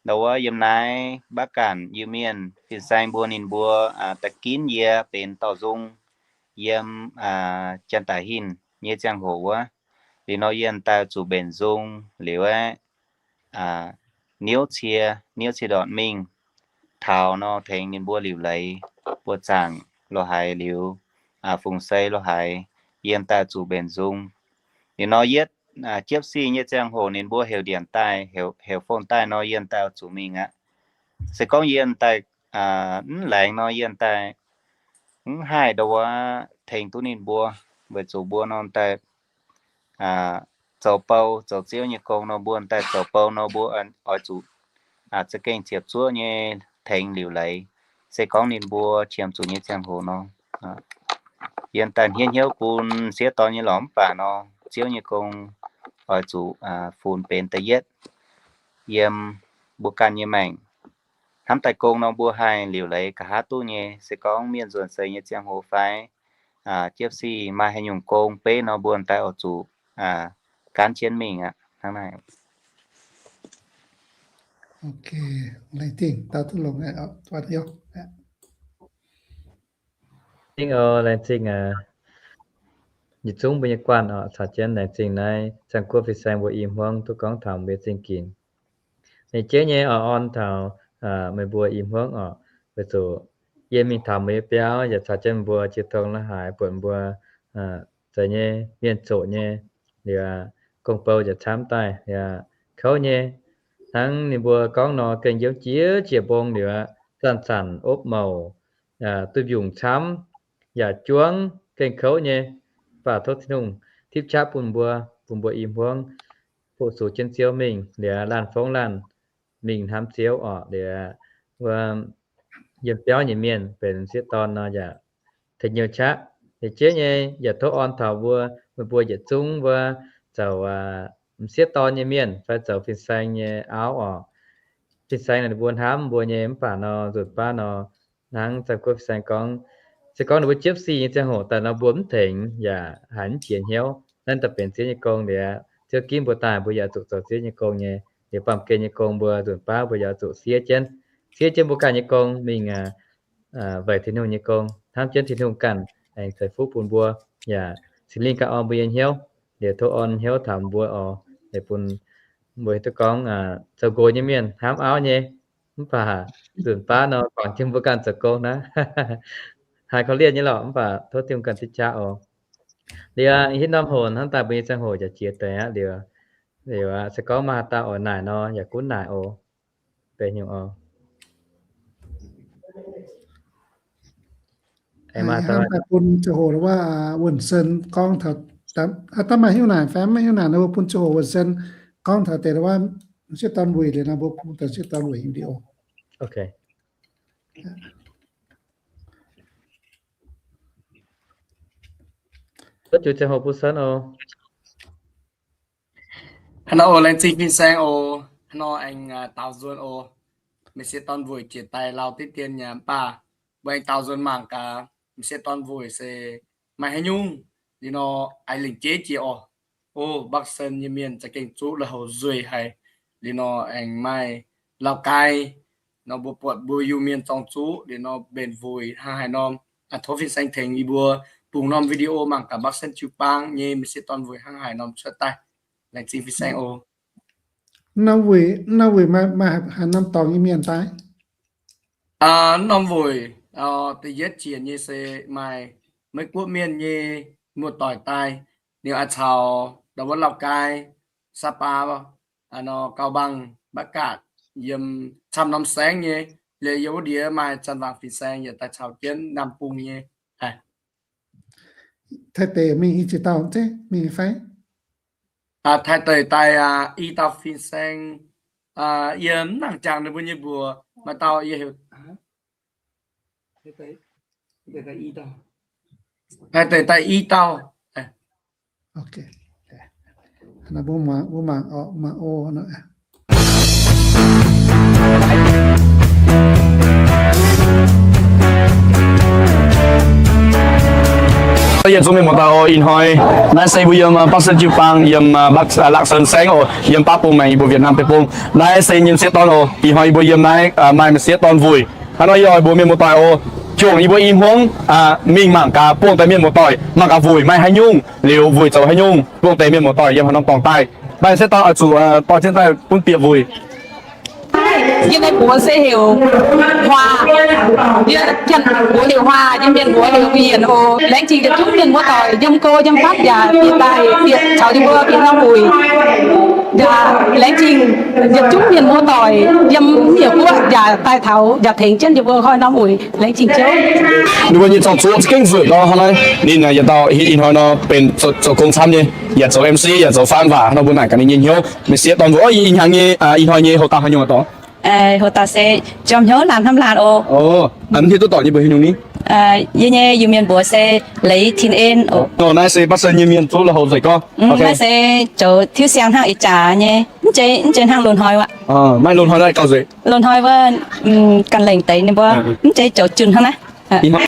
ndau wuov yiem naaiv Baav Ganh Iu-Mienh fin-saeng mbuo ninh mbuo da'ginv yie benx dorh nzung yiem janx-daic hinc nyei ziangh hoc wuov. Liuz nor yie daaih zuqc mbenc nzung liuz aeqv, niouv cie, niouv cie ndortc mingh taux nor tengx ninh mbuo liuc leiz, buoz-zaangc lo haiz liuz, fungx sei lo haiz, yie daaih zuqc mbenc nzung. Liuz nor yietv jiepv sih nyei ziangh hoc ninh mbuo heuc ndienc daaih, heuc phone daaih nor yie daaih zuqc mingh aqv. Se gorngv yie daaih mv laengz nor yie daaih mv haih ndau wuov tengx duqv ninh mbuo, weic zuqc mbuo nor daaih zoux bou zoux Ziouv nyei gong nor, mbuo daaih zoux bou nor mbuo oix zuqc za'gengh ziepc zuoqv nyei tengx liuc leiz. Se gorngv ninh mbuo qiemx zuqc nyei ziangh hoc nor, yie daaih hniev hnyouv bun sieqv dorn nyei lorqc, mv baac nor Ziouv nyei gong oix zuqc funx benx da'yietv yiem mbuo ganh nyei maengc. Hnamv daaih gong nor mbuo haih liuc leiz nqa'haav duqv nyei. Se gorngv mienh nzuonx seix nyei ziangh hoc fai jiepv sih maaih haaix nyungc gong beiv nor mbuo daaih oix zuqc gaanv jienv mingh aqv. Hnangv naaiv. Laengz zingh, laengz zingh aac, yietc zungv mbuo nyei guanh oc, caux jienv laengz zingh naaiv Ziangh Guoqv fin-saeng mbuo i hmuangv duqv gorngv taux mbuo nyei zingh ginc. Ninh jeiv nyei oix orn taux meih mbuo i hmuangv oc, weic zuqc yie mingh taux mbuo nyei biauv yaac caux jienv mbuo jiu tong la'haaix buatc mbuo zeiz nyei mienh zoqc nyei, liuz gong-bou yaac camv daaih yaac kouv nyei. Hnangv ninh mbuo gorngv nor, gengh yiem jiex jiex mbong liuz aqv, zanc-zanc opv mouc, duih mbiungc camv, yaac juangv gengh kouv nyei. Mv baac tov Tin-Hungh tipv qaqv bun mbuo, bun mbuo i hmuangv fu-sux jienv Ziouv mingh, liuz laanh fongv laanh mingh hnamv Ziouv oc. Liuz wuov yiem biauv nyei mienh benx sieqv dorn nor yaac tengx nyouz qaqv. Liuz jeiv nyei yaac tov orn taux mbuo, meih mbuo yietc zungv wuov zoux m'sieqv dorn nyei mienh fai zoux fin-saeng nyei auv oc. Fin-saeng naaic ninh mbuo hnamv mbuo nyei, mv baac nor nzunc baav nor hnangv Ziouv Guoqv fin-saeng gorngv, se gorngv ninh mbuo jiepv sih nyei ziangh hoc daaih nor mbuo mv tengx yaac haiz mv jiex hnyouv. Naaiv daaih benx Ziouv nyei gong liuz, Ziouv ginv mbuo daaih mbuo yaac zuqc zoux Ziouv nyei gong nyei. Liuz baamh gen nyei gong mbuo nzunc baav mbuo yaac zuqc siev jienv, siev jienv mbuo ganh nyei gong mingh weic Tin-Hungh nyei gong, hnamv jienv Tin-Hungh ganh aengx ceix fuqv bun mbuo, yaac Singx Lingh ganh orn mbuo nyei hnyouv. Liuz tov orn hnyouv taux mbuo oc, liuz bun mbuo hiuv duqv gorngv zoux nqox nyei mienh hnamv auv nyei, mv baac nzunc baav nor guangc jienv mbuo ganh zoux gong naaiv. Haiz korv-lienh nyei lorqc, mv baac tov Tin-Hungh ganh tipv qaqv oc. Liuz hitv norm hoc hnamv daaih mbuo nyei ziangh hoc yaac jiex deix aqv. Liuz Liuz aqv, se gorngv maaih dauh oix naaic nor, yaac gunv naaic oc. Beiv nyungc oc. Hnamv daaih bun ziangh hoc wuov Wuonh Sen gorngv taux, daaih maaih hnyouv naaic fai maiv hnyouv naaic nor, mbuo bun ziangh hoc Wuonh Sen gorngv taux deix wuov m'sieqv dorn wuic liuz nor, mbuo bun m'sieqv dorn wuic video. Zuov jiu ziangh hoc bun Sen oc. Hnangv nor oc, laengz zingh fin-saeng oc. Hnangv nor aengx daaux nzuonx oc. M'sieqv dorn wuic jiex daaih lauh diqv dien nyei mv baac mbuo aengx daaux nzuonx mangc gaax m'sieqv dorn wuic se maaih haaix nyungc. Liuz nor aengx lengc jeiv jiex oc. O, Mbac Sen nyei mienh za'gengh zuqv lui-houx nzueic haic. Liuz nor aengx maaih Lauv Gaai nor, mbuo buatc mbuo Iu-Mienh zorng zuqc liuz nor mbenc wuic hnangv haaix norm. Tov fin-saeng tengx yie mbuo bungx norm video mangc gaax Mbac Sen jiu-baang nyei m'sieqv dorn wuic hnangv haaix norm cuotv daaih. Laengz zingh fin-saeng oc. Norm wuic, norm wuic maaih, maaih haaix norm dorngx nyei mienh daaih? Norm wuic da'yietv jiex nyei se maaih Meiv Guoqv mienh nyei muoz-doic daaih. Ninh oix caux ndau wuov Lauv Gaai, Saa Baa, nor Gau Mbaang, Mbac Gaatc, yiem camv norm saengv nyei. Liuz yiem wuov ndiev maaih Zanc Waangc fin-saeng yaac daaih caux jienv Nam Bung nyei. Taaih deix mingh i ziex dauh zeiv mingh fai? Taaih deix daaih i dauh fin-saeng. Yie mv nangc jangx ninh mbuo nyei mbuox. Maaih dauh yie heuc, taaih deix daaih i dauh. Yietc zungv mienh muoz-doic oc, ih hnoi naaiv se mbuo yiem Mbac Sen jiu-baang, yiem Laangh Sen saengv oc, yiem Baav Bung maengx, yie mbuo Việt Nam deic-bung. Naaiv se m'sieqv dorn oc. Ih hnoi yie mbuo yiem naaiv maaih m'sieqv dorn wuic. Hnangv nor yie oix mbuox mienh muoz-doic oc, juangc yie mbuo i hmuangv mingh mangc gaax buangh deix mienh muoz-doic mangc gaax wuic maaih haaix nyungc, liuz wuic zoux haaix nyungc, buangh deix mienh muoz-doic yiem haaix norm dorngx daaih. Naaiv m'sieqv dorn oix zuqc dorh jienv daaih bun bieqc wuic. Yie nyei mbuox se heuc Hoa. Yie janx mbuox heuc Hoa, yie mienh mbuox heuc Yienc oc. Laengz zingh yietc zungv mienh muoz-doic yiem go yiem fatv yaac bieqc daaih bieqc caux yie mbuo bieqc norm wuic. Yaac laengz zingh yietc zungv mienh muoz-doic yiem Mienh Guoqv yaac daaih taux yaac tengx jienv yie mbuo hnoi norm wuic. Laengz zingh Ziouv. Ninh mbuo nyei zorng-zuoqv za'gengh nzueic nor, hnangv naaiv ninh yietc dauh ih hnoi nor benx zoux gong camv nyei, yaac zoux M C, yaac zoux faan waac nor, mbuo naaic gaax ninh nyei hnyouv. M'sieqv dorn mbuo, ih hnyangx nyei, ih hnoi nyei houx dauh haaix nyungc oc? Houx dauh se jorm hnyouv laanh hnamv laanh oc. Mv hiuv duqv doic nyei mbuox haaix nyungc ni? Yie nyei Iu-Mienh mbuox se Leiz Tin En oc. Naaiv se Mbac Sen nyei mienh zuqv lui-houx nzengc gorngv. Naaiv se zoux tiuv siang hnangv ih jaax nyei, mv zeiz, mv zeiz hnangv loz-hnoi wuov. Maaih loz-hnoi naaiv gauh nzengc. Loz-hnoi wuov ganh lengc deix ninh mbuo, mv zeiz zoux junh hnangv naaiv.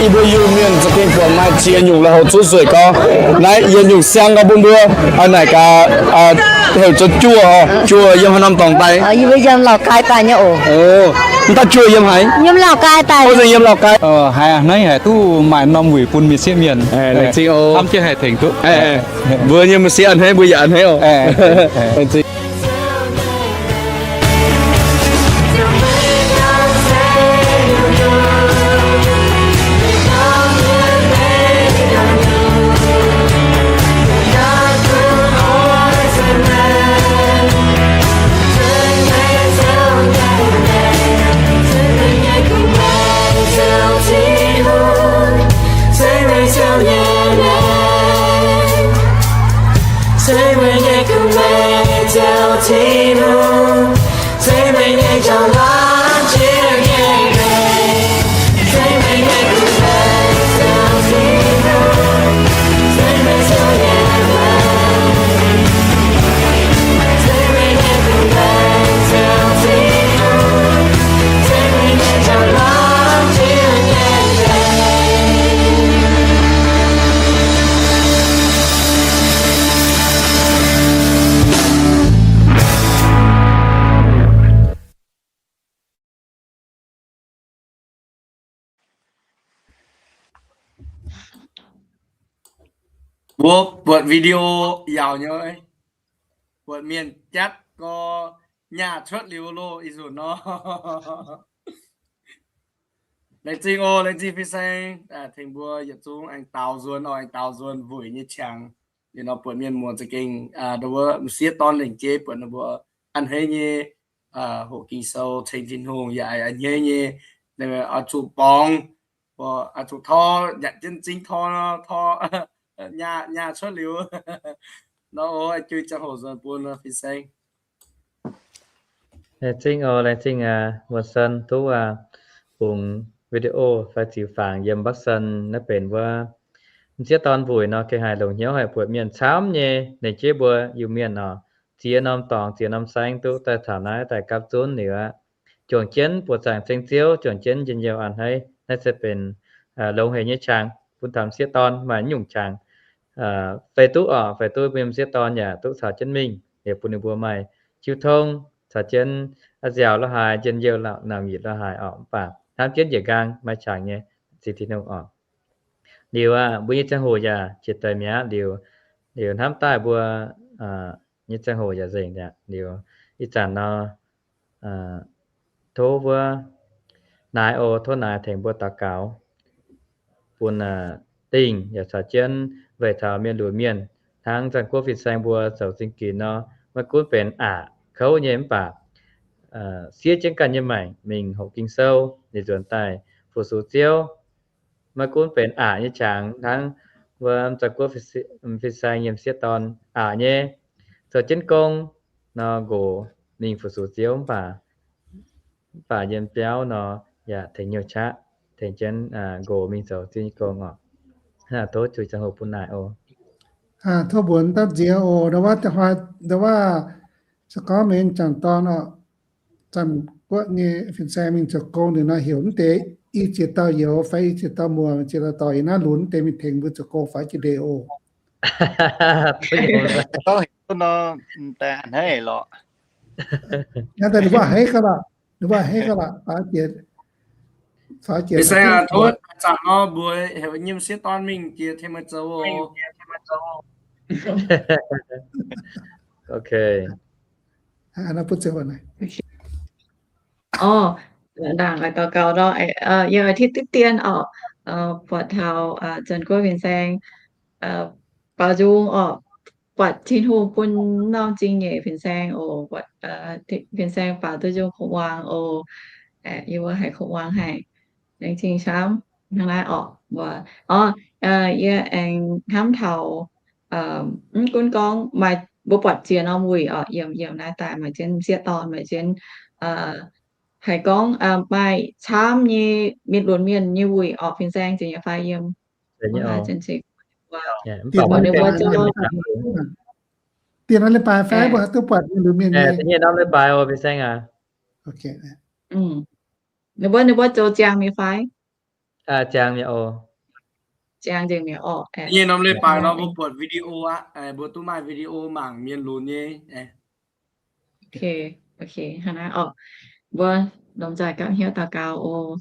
Yie mbuo Iu-Mienh za'gengh buatc maaih ziex nyungc lui-houx zuqv nzueic gorngv. Naaiv yietc nyungc siang gorngv bun mbuo naaic gaax, heuc zoux juoh, juoh yiem haaix norm dorngx daaih? Yie mbuo yiem Lào Cai daaih nyei oc. Mv daaih juoh yiem haaix? Yiem Lào Cai daaih. Ov, yiem Lào Cai. Haiz a'hneiv haic duqv maaih norm wuic bun mienh sieqv mienh. Hnamv jienv haih tengx duqv. Mbuo nyei m'sieqv a'hneiv, mbuo yaac a'hneiv oc. Mbuo buatc video yaauc nyei, buatc mienh jatv gorx nyaah cuotv liuz loh ih nzunc nor. Laengz zingh oc, laengz zingh fin-saeng tengx mbuo yietc zungv aengx daaux nzuonx oc, aengx daaux nzuonx wuic nyei qangx. Liuz nor buatc mienh muoz za'gengh, wuov m'sieqv dorn lengc jeiv buatc ninh mbuo a'hneiv nyei, hoqc Ging-Sou, ceng Tin-Hungh, yaac a'hneiv nyei, oix zuqc borngz, oix zuqc tor, nyanc jienv m'zing tor, tor nyaah cuotv liuz. Nor oc, juix ziangh hoc nzuonx bun fin-saeng. Laengz zingh oc, laengz zingh Mbuo Sen duqv bungx video fai ziux fangx yiem Bắc Sơn naaiv benx wuov m'sieqv dorn wuic nor, gengh haih longc hnyouv haih buatc mienh camv nyei, lengc jeiv mbuo Iu-Mienh oc, ziex norm dorngx ziex norm saengv duqv daaih taux naaiv daaih gapv zunv liuz aqv. Juangc jienv buoqc zaangc ceng Ziouv, juangc jienv njien-youh a'hneiv. Naaiv se benx longx haic nyei qangx bun taux m'sieqv dorn maaih nyungc qangx feix duqv oc, feix duqv mienh m'sieqv dorn yaac duqv caux jienv mingh, liuz bun ninh mbuo maaih jiu tong, caux jienv nziaauc lo haaix, njien-youh naamh yietc lo haaix oc. Mv baac hnamv jienv njiec nqaang maaih qangx nyei, zingh Tin-Hungh oc. Liuz aqv, mbuo nyei ziangh hoc yaac jiex daaih mi'aqv. Liuz, liuz hnamv daaih mbuo nyei ziangh hoc yaac nzengc mi'aqv. Liuz ih zanc nor, tov wuov naaiv oc, tov naaiv tengx mbuo daux gaux bun dingh yaac caux jienv weic taux mienh lunx mienh hnangv Zanc Guoqv fin-saeng mbuo zoux zingh ginx nor, maiv gunv benx aqc kouv nyei mv baac siev jienv ganh nyei maengc mingh hoqc Ging-Sou, ninh nzuonx daaih fu-sux Ziouv. Maiv gunv benx aqc nyei qangx hnangv wuov Zanc Guoqv fin-saeng nyei m'sieqv dorn aqc nyei zoux jienv gong nor, nqox mingh fu-sux Ziouv mv baac, mv baac yiem biauv nor yaac tengx hnyouv qaqv, tengx jienv nqox mingh zoux Ziouv nyei gong oc. Tov zuiz ziangh hoc bun naaic oc. Tov mbuox dapv nziex oc. Ndo wuov, se gorngv mienh jangc dorn oc, Zanc Guoqv nyei fin-saeng mingh zoux gong liuz nor, heuc mv deix i ziex dauh youz fai i ziex dauh muoz, ziex dauh dorc yiem naaiv lunx, mv deix mingh tengx mbuo zoux gong faaux jiex ndeic oc. Gorngv heuc nor, mv deix a'hneiv lorqc. Naaiv daaih ninh mbuo a'hneiv gauh lorqc, ninh mbuo a'hneiv gauh lorqc, faaux jiex, faaux jiex. Fin-saeng aac, tov zanc nor mbuox heuc nyei m'sieqv dorn mingh jiex tengx meih zoux oc. Ok. Orv, ndaangc daux gaux nor, yiem อาทิตย์ diqv dien orqc, buatc taux Zanc Guoqv fin-saeng baaux nzung orqc, buatc Tin-Hungh bun norm zingh nyeic fin-saeng oc, fin-saeng baaux duqv nzung kuv muangx oc. Yie mbuo haiz kuv muangx haic, laengz zingh camv hnangv naaiv orqc. Mbuo, orv, yie aengx hnamv taux mv gunv gorngv maaih mbuo buatc ziex norm wuic orqc, yiem, yiem naaiv daaih maaih jienv m'sieqv dorn, maaih jienv haiz gorngv maaih camv nyei mienh lunx mienh nyei wuic orqc, fin-saeng ziouc nyei fai yiem. Dien norm leiz-baaix fai mbuo duqv buatc mienh lunx mienh nyei? Dien norm leiz-baaix oc, fin-saeng aac. Ninh mbuo, ninh mbuo zoux ziangx nyei fai? Ziangx mi'aqv oc. Ziangx nzengc mi'aqv oc. Nyei norm leiz-baaix nor mbuo buatc video aqv, mbuo duqv maaih video mangc mienh lunx nyei. Hnangv naaiv oc, mbuo lomh nzoih gapv hnyouv daux gaux oc.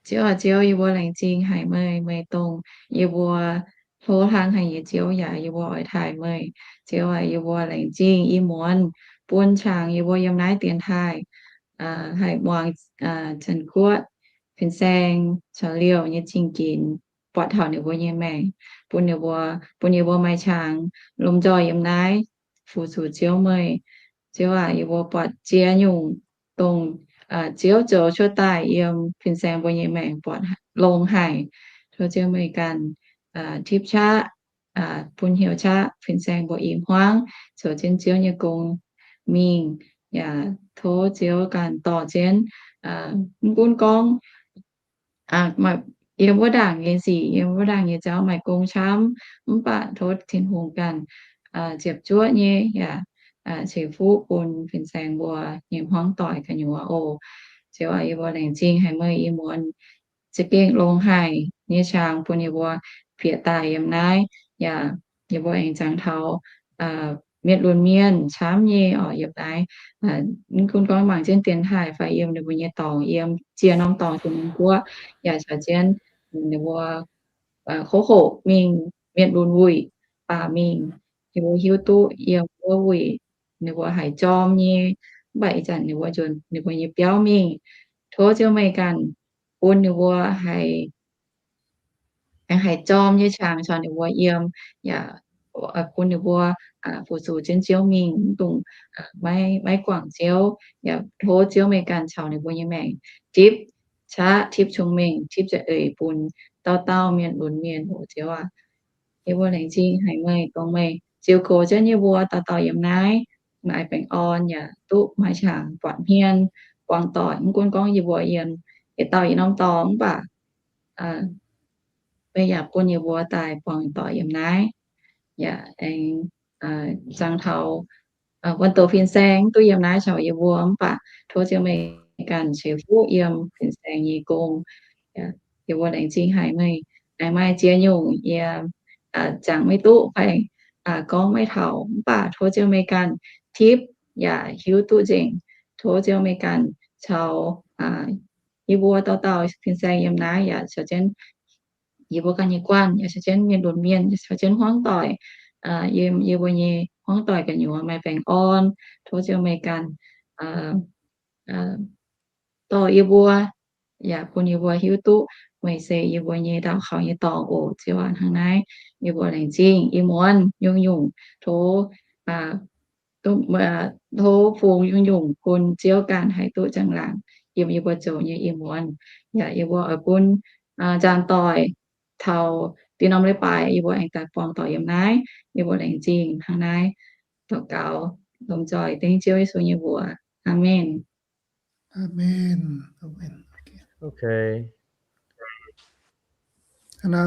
Ziouv aac, Ziouv, yie mbuo laengz zingh haic meih, meih dongh yie mbuo hlo hlang haic nyei Ziouv yaac yie mbuo oix taaih meih. Ziouv aac, yie mbuo laengz zingh ih muonz bun qangx yie mbuo yiem naaiv dienx taaih haih muangx Janx-Guoqv fin-saeng caux liouh nyei zingh ginx buatc taux ninh mbuo nyei maengc, bun ninh mbuo, bun yie mbuo maaih qangx lomh nzoih yiem naaiv fu-sux Ziouv meih. Ziouv aac, yie mbuo buatc ziex nyungc dongh Ziouv zoux cuotv daaih yiem fin-saeng mbuo nyei maengc buatc longx haic. Tov Ziouv meih ganh tipv qaqv, bun hnyouv qaqv fin-saeng mbuo i hmuangv zoux jienv Ziouv nyei gong mingh. Yaac tov Ziouv ganh dorh jienv, mv gunv gorngv yiem wuov ndaangc nyei sic, yiem wuov ndaangc nyei jauv maaih gong camv, mv baac tov Tin-Hungh ganh ziepc zuoqv nyei yaac ceix fuqv bun fin-saeng mbuo nyei hmuangv doic gu'nyuoz oc. Ziouv aac, yie mbuo laengz zingh haic meih ih muonz za'gengh longx haic nyei qangx bun yie mbuo bieqc daaih yiem naaiv, yaac yie mbuo aengx jangx taux mienh lunx mienh camv nyei oc yiem naaiv. Mv gunv gorngv mangc jienv dienx taaih fai yiem ninh mbuo nyei dorngx, yiem ziex norm dorngx, ziex norm guoqv, yaac caux jienv ninh mbuo kov hoqc mingh mienh lunx wuic baac mingh, yie mbuo hiuv duqv yiem wuov wuic ninh mbuo haiz jorm nyei, mv baac ih zanc ninh mbuo nzuonx ninh mbuo nyei biauv mingh. Tov Ziouv meih ganh bun ninh mbuo haiz aengx haiz jorm nyei qangx caux ninh mbuo yiem, yaac bun ninh mbuo fu-sux jienv Ziouv mingh, mv dungx maiv guangc Ziouv. Yaac tov Ziouv meih ganh caux ninh mbuo nyei maengc tipv qaqv, tipv cong-mengh, tipv za'eix bun dauh dauh mienh lunx mienh oc Ziouv aac. Yie mbuo laengz zingh haic meih dongh meih ziux goux jienv yie mbuo dauh dauh yiem naaiv, maaih baengh orn yaac duqv maaih qangx buatc hmien buangh doic. Mv gunv gorngv yie mbuo yiem yietc dauh yietc norm dorngx mv baac meih yaac bun yie mbuo daaih buangh doic yiem naaiv, yaac aengx jangx taux wuon douz fin-saeng duqv yiem naaiv caux yie mbuo mv baac tov Ziouv meih ganh ceix fuqv yiem fin-saeng nyei gong. Yie mbuo laengz zingh haic meih. Aengx maaih ziex nyungc yie jangx maiv duqv fai gorngv maiv taux mv baac tov Ziouv meih ganh tipv yaac hiuv duqv nzengc. Tov Ziouv meih ganh caux yie mbuo dauh dauh fin-saeng yiem naaiv yaac caux jienv yie mbuo ganh nyei guanh, yaac caux jienv mienh lunx mienh, yaac caux jienv hmuangv doic, yiem yie mbuo nyei hmuangv doic gu'nyuoz maaih baengh orn. Tov Ziouv meih ganh dorh yie mbuo, yaac bun yie mbuo hiuv duqv meih se yie mbuo nyei ndaauv kaux nyei dorngx oc Ziouv aac. Hnangv naaiv yie mbuo laengz zingh ih muonz nyungc-nyungc tov tov fungx nyungc-nyungc bun Ziouv ganh haih duqv njang-laangc yiem yie mbuo zoux nyei ih muonz. Yaac yie mbuo oix bun nzaangc doic taux dinh norm leiz-baaix yie mbuo aengx daaih buangh doic yiem naaiv. Yie mbuo laengz zingh hnangv naaiv daux gaux lomh nzoih dengv Ziouv Yesu nyei mbuox. Aamen. Aamen.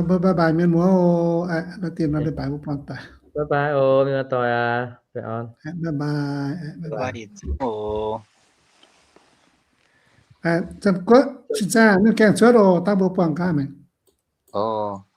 Bye bye mienh muoz oc. Bye bye oc mienh muoz doic aac. Bye bye. Zanc-Guoqv cing-nzengc mienh gaengh cuotv oc, dangh mbuo buangh gaax maengx oc.